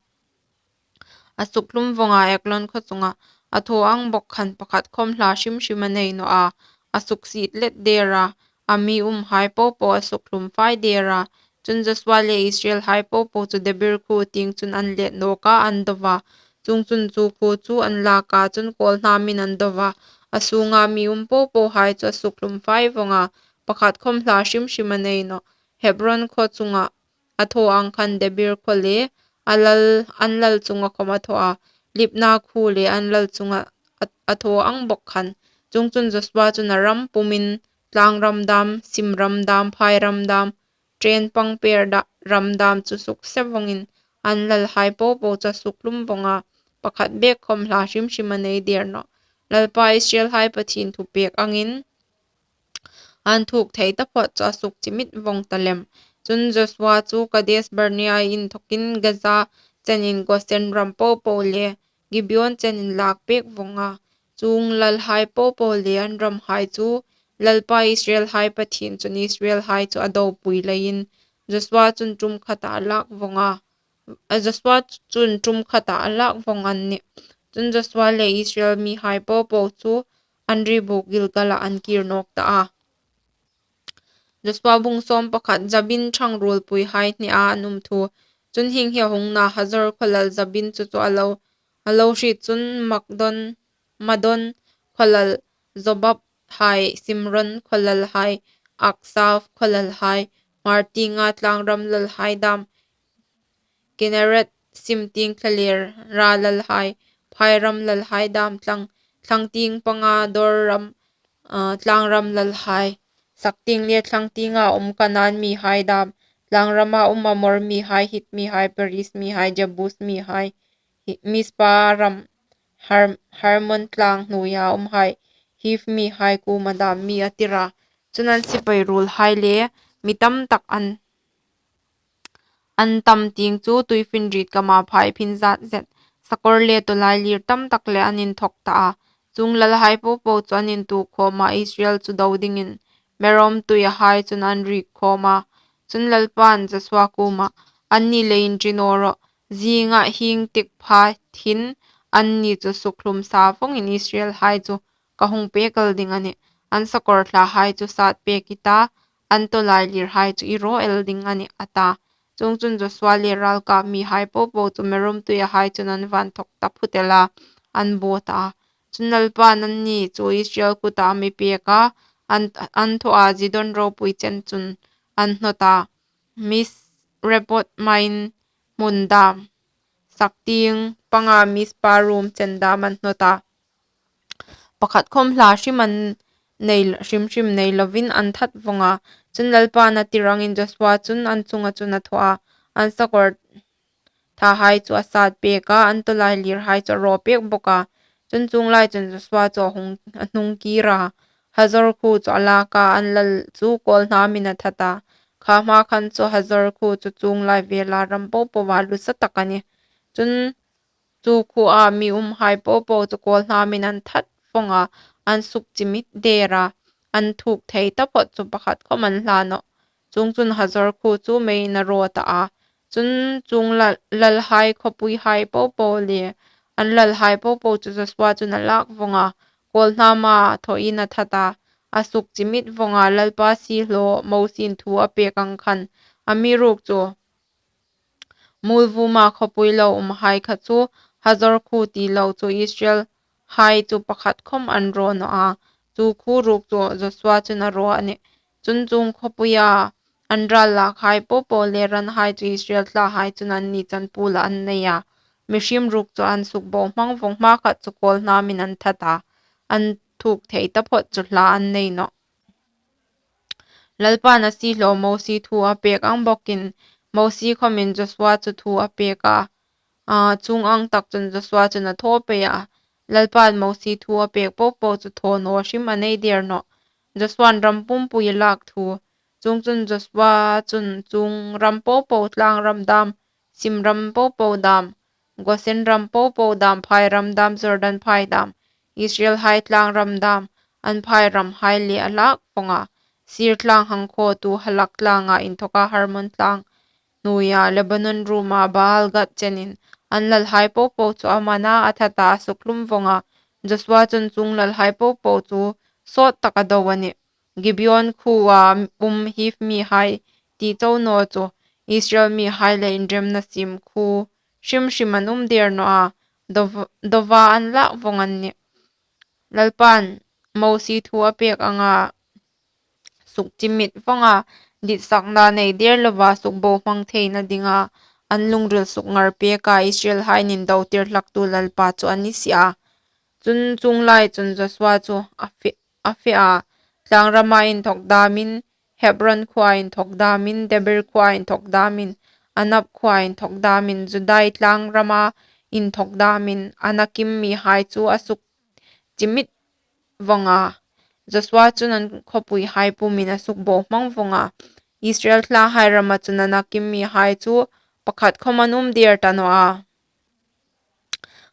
a sukhlum vawng a, Eglon khaw chungah a thaw ang bawk khan, pakhat khawm hla hrim hrim a nei naw a, a suksiet let dêr a, a mi umhai po po a sukhlum fai dêr a. Chun, Josua le Israelhai po po chu Debir khuo tieng chun an let nâwk a, an do a. Chuongchun, chu khuo chu an lâk a, chun kâwlhnâmin an do a, a sûnga mi um po pohai chu a sukhlum fai vawng a, pakhat khawm hla hrim hrim a nei nawh. Hebron khaw chungah a thaw ang khan Debir khaw le a lal, an lal chunga khawm a thaw a, Libna khuo le an lal chungah a, a thaw ang bawk khan. Chuongchun, Josua chun a ram pumin, tlâng ram dâm, sim ram dâm, phai ram dâm, ṭen pang per da, ram dâm chu sukse vawngin, an lalhai po po chu a sukhlum vawng a, pakhat bêk khawm hla hrim hrim a nei dêr nawh. Lalpa Israelhai Pathien thupêk angin an thuok thei taphawt chu a sukchimit vawng ta lem. Chun, Josua chu Kades Barnea inthawkin Gaza chenin Gosen ram po po le Gibeon chenin lâkpêk vawng a, chuong lalhai po po le an ramhai chu Lalpa Israelhai Pathien chun Israelhai chu a dopui leiin Josua chun ṭum khata a lâk vawng a, a, Josua chun ṭum khata a lâk vawng an nih. Chun, Josua le Israel mihai po po chu an ri bûk Gilgalah an kîr nâwk ta a. Josua bung sâwm pakhat. Jabin ṭhang ruolpuihai hnea an um thu. Chun, hieng hi a hung na: Hazor khaw lal Jabin chu chu a lo, a lo hriet chun Makdon, Madon khaw lal Jobab hai, Simron khaw lalhai, Aksaf khaw lalhai, hmar tienga tlâng ram lalhai dâm, Kineret sim tieng thlalêra lalhai, phai ram lalhai dâm, thlang, thlang tieng panga dâwr ram, a, tlâng ram lalhai, sak tieng le thlang tienga um Kanaan mihai dâm, tlâng rama um Amor mihai, Hit mihai, Periz mihai, Jebus mihai, Hi-, Mizpa ram, Har-, Hermon tlâng hnuoia umhai, Hiv mihai kuoma dâm mi a tir a. Chun, an sipai ruolhai le mi tam tak an, an tam tieng chu tuifinriet kama phaiphin zât zet, sakawr le tawlailîr tam tak leh an inthawk ta a. Chuong lalhai po po chu an intuok khâwm a, Israel chu do dingin Merom tuiahai chun an riek khâwm a. Chun, Lalpain Josua kuomah, Anni leiin ṭi naw rawh, zîngah hieng tik pha hin anni chu sukhlum sa vawngin Israelhai chu ka hung pêk el ding a nih. An sakawr thlahai chu sâtpêk i ta, an tawlailîrhai chu i raw el ding a nih, a ta. Chuongchun, Josua le râlkâp mihai po po chu Merom tuiahai chun an va inthawk ta phut el a, an baw ta a. Chun, Lalpain anni chu Israel kutah a mi pêk a, an, an thaw a, Zidon ropui chen chun an hnawt a, Misrephoth-maim hmun dâm, sak tieng panga Mizpa ruom chen dâm an hnawt a, pakhat khawm hla hrim an nei, hrim hrim nei lovin an that vawng a. Chun, Lalpain a tir angin Josua chun an chunga chun a thaw a, an sakawr thlahai chu a sâtpêk a, an tawlailîrhai chu a raw pêk bawk a. Chun, chuong lai chun Josua chu a hung, a hnung kîr a, Hazor khuo chu a lâk a, an lal chu kâwlhnâmin a that a. Kha hma khan chu Hazor khuo chu chuong lai vêla ram po poa lusa tak a nih. Chun, chu khuoa mi umhai po po chu kâwlhnâmin an that vawng a, an sukchimit dêr a, an thuok thei taphawt chu pakhat khawm an hla nawh. Chuongchun, Hazor khuo chu meiin a raw ta a. Chun, chuong lal, lalhai khawpuihai po po le an lalhai po po chu Josua chun a lâk vawng a, kâwlhnâma thawin a that a, a sukchimit vawng a, Lalpa siehlaw Mosiein thu a pêk ang khan. Amiruokchu, muolvuma khawpui lo umhai kha chu Hazor khuo ti lo chu Israel hai chu pakhat khawm an raw naw a. Chu khuo ruok chu Joshua chun a raw a nih. Chun chuong khawpuia an râl lâkhai po po le ranhai chu Israel thlahai chun anni chan puola an nei a. Mihriem ruok chu an sukbohmang vawng, hmakhat chu kâwlhnâmin an that a, an thuok thei taphawt chu hla an nei nawh. Lalpain a siehlaw Mosie thu a pêk ang bawkin Mosie khawmin Joshua chu thu a pêk a, chuong ang tak chun Joshua chun a thaw pei a. Lalpain Mosie thu a pêk po po chu thaw naw hrim a nei dêr nawh. Joshuain ram pumpui a lâk thu. Chuongchun Joshua chun chuong ram po po, tlâng ram dâm, sim ram po po dâm, Gosen ram po po dâm, phai ram dâm, Jordan phai dâm, Israelhai tlâng ram dâm, an phai ramhai le a lâk vawng a. Seir tlâng hang khawtu Halak tlânga inthawka Hermon tlâng hnuoia Lebanon ruoma Baal-gad chenin an lalhai po po chu a man a, a that a, a sukhlum vawng a. Joshua chun chuong lalhai po po chu sawt tak a do a nih. Gibeon khuoa um Hiv mihai ti chau naw chu Israel mihai le inremna siem khuo hrim hrim an um dêr naw a, do, doa an lâk vawng an nih. Lalpain Mosie thu a pêk anga sukchimit vawng a, ditsakna nei dêr loa sukbohmang theina dinga an lungril sukngarpêka Israelhai indotir hlaktu Lalpa chu a ni si a. Chun chuong lai chun Joshua chu a fe, a fe a, tlâng rama inthawk dâmin, Hebron khuoa inthawk dâmin, Debir khuoa inthawk dâmin, Anab khuoa inthawk dâmin, Judai tlâng rama inthawk dâmin Anakim mihai chu a sukchimit vawng a. Joshua chun an khawpuihai pumin a sukbohmang vawng a. Israel thlahai rama chun Anakim mihai chu pakhat khawm an um dêr ta naw a.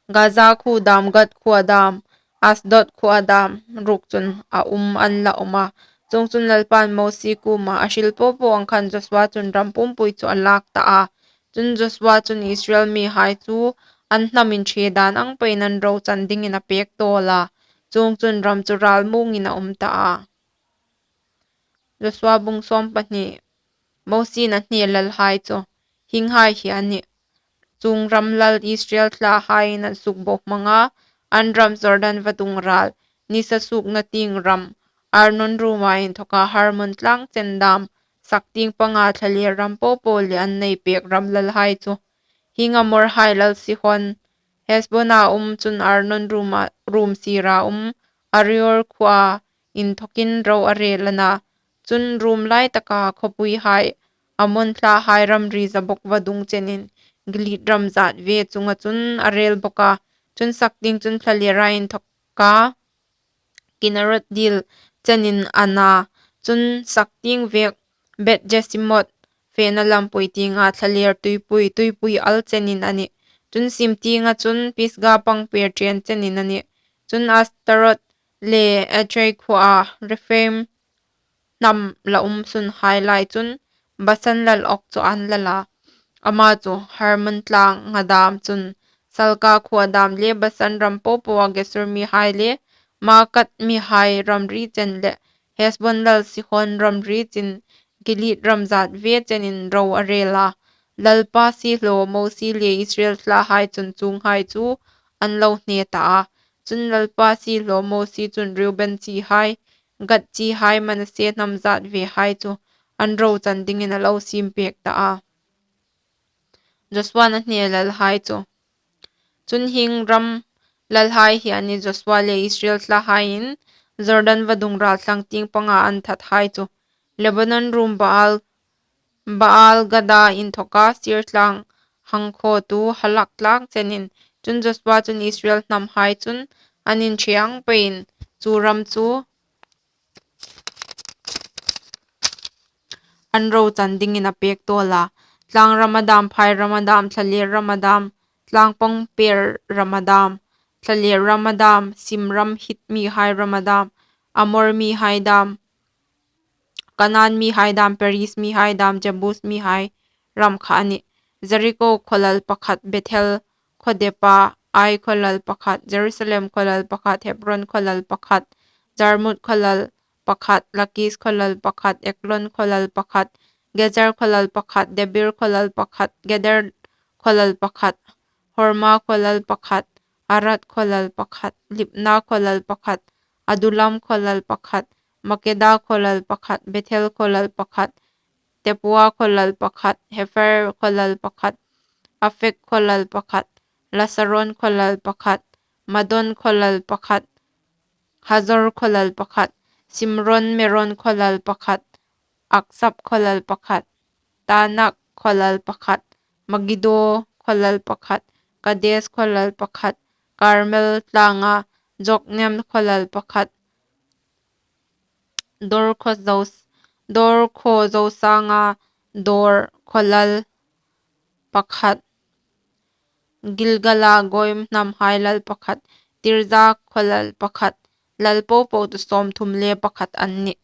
Gaza khuo dâm, Gath khuoa dâm, Asdod khuoa dâm ruok chun a um an la um a. Chuongchun Lalpain Mosie kuoma a hril po po ang khan Joshua chun ram pumpui chu a lâk ta a. Chun Joshua chun Israel mihai chu an hnam inṭhe dân ang peiin an rochan dingin a pêk tâwl a. Chuongchun ram chu râlmuongin a um ta a. Joshua bung sawm pahni. Mosiein a hne lalhai chu hienghai hi a nih. Chuong ram lal Israel thlahaiin an sukbohmang a, an ram Jordan vadung râl, nisa suokna tieng ram, Arnon ruoma inthawka Hermon tlâng chen dâm, saktieng panga thlalêr ram po po le an nei pêk ram lalhai chu. Hieng Amorhai lal Sihon, Hesbona um chun Arnon ruoma, ruom sira um Aroer khuoa inthawkin ro a rêl a na. Chun ruom lai taka khawpuihai, Amon thlahai ramri za bawk vadung chenin Gilead ram zât ve chunga chun a rêl bawk a. Chun saktieng chun thlalêra inthawka Kinnereth dil chenin a na. Chun saktieng vêk Beth-jesimoth fena lampui tienga thlalêr tuipui, tuipui al chenin a nih. Chun sim tienga chun Pisga pangpêr ṭhen chenin a nih. Chun Astarot le Edrei khuoa Rephaim hnam la um sunhai lai chun Basan lal Og chu an lal a. Ama chu Hermon tlânga dâm chun Salka khuoa dâm le Basan ram po poa Gesur mihai le Maakat mihai ramri chen le Hesbon lal Sihon ramri chen Gilead ram zât ve chenin ro a rêl a. Lalpa siehlaw Mosie le Israel thlahai chun chuonghai chu an lo hne ta a. Chun Lalpa siehlaw Mosie chun Reuben chihai, Gad chihai, Manasse hnam zât vehai chu an rochan dingin a lo siempêk ta a. Joshuain a hne lalhai chu. Chun hieng ram lalhai hi a nih Joshua le Israel thlahaiin Jordan vadung râl thlang tieng panga an thathai chu. Lebanon ruom Baal, Baal-gada inthawka Seir tlâng hang khawtu Halak tlâng chenin. Chun Joshua chun Israel hnamhai chun an inṭhe ang peiin chu ram chu an rochan dingin a pêk tâwl a. Tlâng rama dâm, phai rama dâm, thlalêr rama dâm, tlâng pangpêr rama dâm, thlalêr rama dâm, sim ram Hit mihai rama dâm, Amor mihai dâm, Kanaan mihai dâm, Periz mihai dâm, Jebus mihai ram kha a nih. Jeriko khawlal pakhat, Bethel khawdepa, Ai khawlal pakhat, Jerusalem khawlal pakhat, Hebron khawlal pakhat, Jarmuth khawlal pakhat, Lakis khawlal pakhat, Eglon khawlal pakhat, Gezer khawlal pakhat, Debir khawlal pakhat, Geder khawlal pakhat, Horma khawlal pakhat, Arad khawlal pakhat, Libna khawlal pakhat, Adullam khawlal pakhat, Makkeda khawlal pakhat, Bethel khawlal pakhat, Tappuah khawlal pakhat, Hepher khawlal pakhat, Aphek khawlal pakhat, Lasaron khawlal pakhat, Madon khawlal pakhat, Hazor khawlal pakhat, Simron Meron khawlal pakhat, Aksab khawlal pakhat, Taanak khawlal pakhat, Megiddo khawlal pakhat, Kades khawlal pakhat, Karmel tlânga Jokneam khawlal pakhat, Dor khaw zo, Dor khaw zo sânga Dor khawlal pakhat, Gilgala Goiim hnamhai lal pakhat, Tirza khawlal pakhat, lal po po chu sâwmthum le pakhat an nih.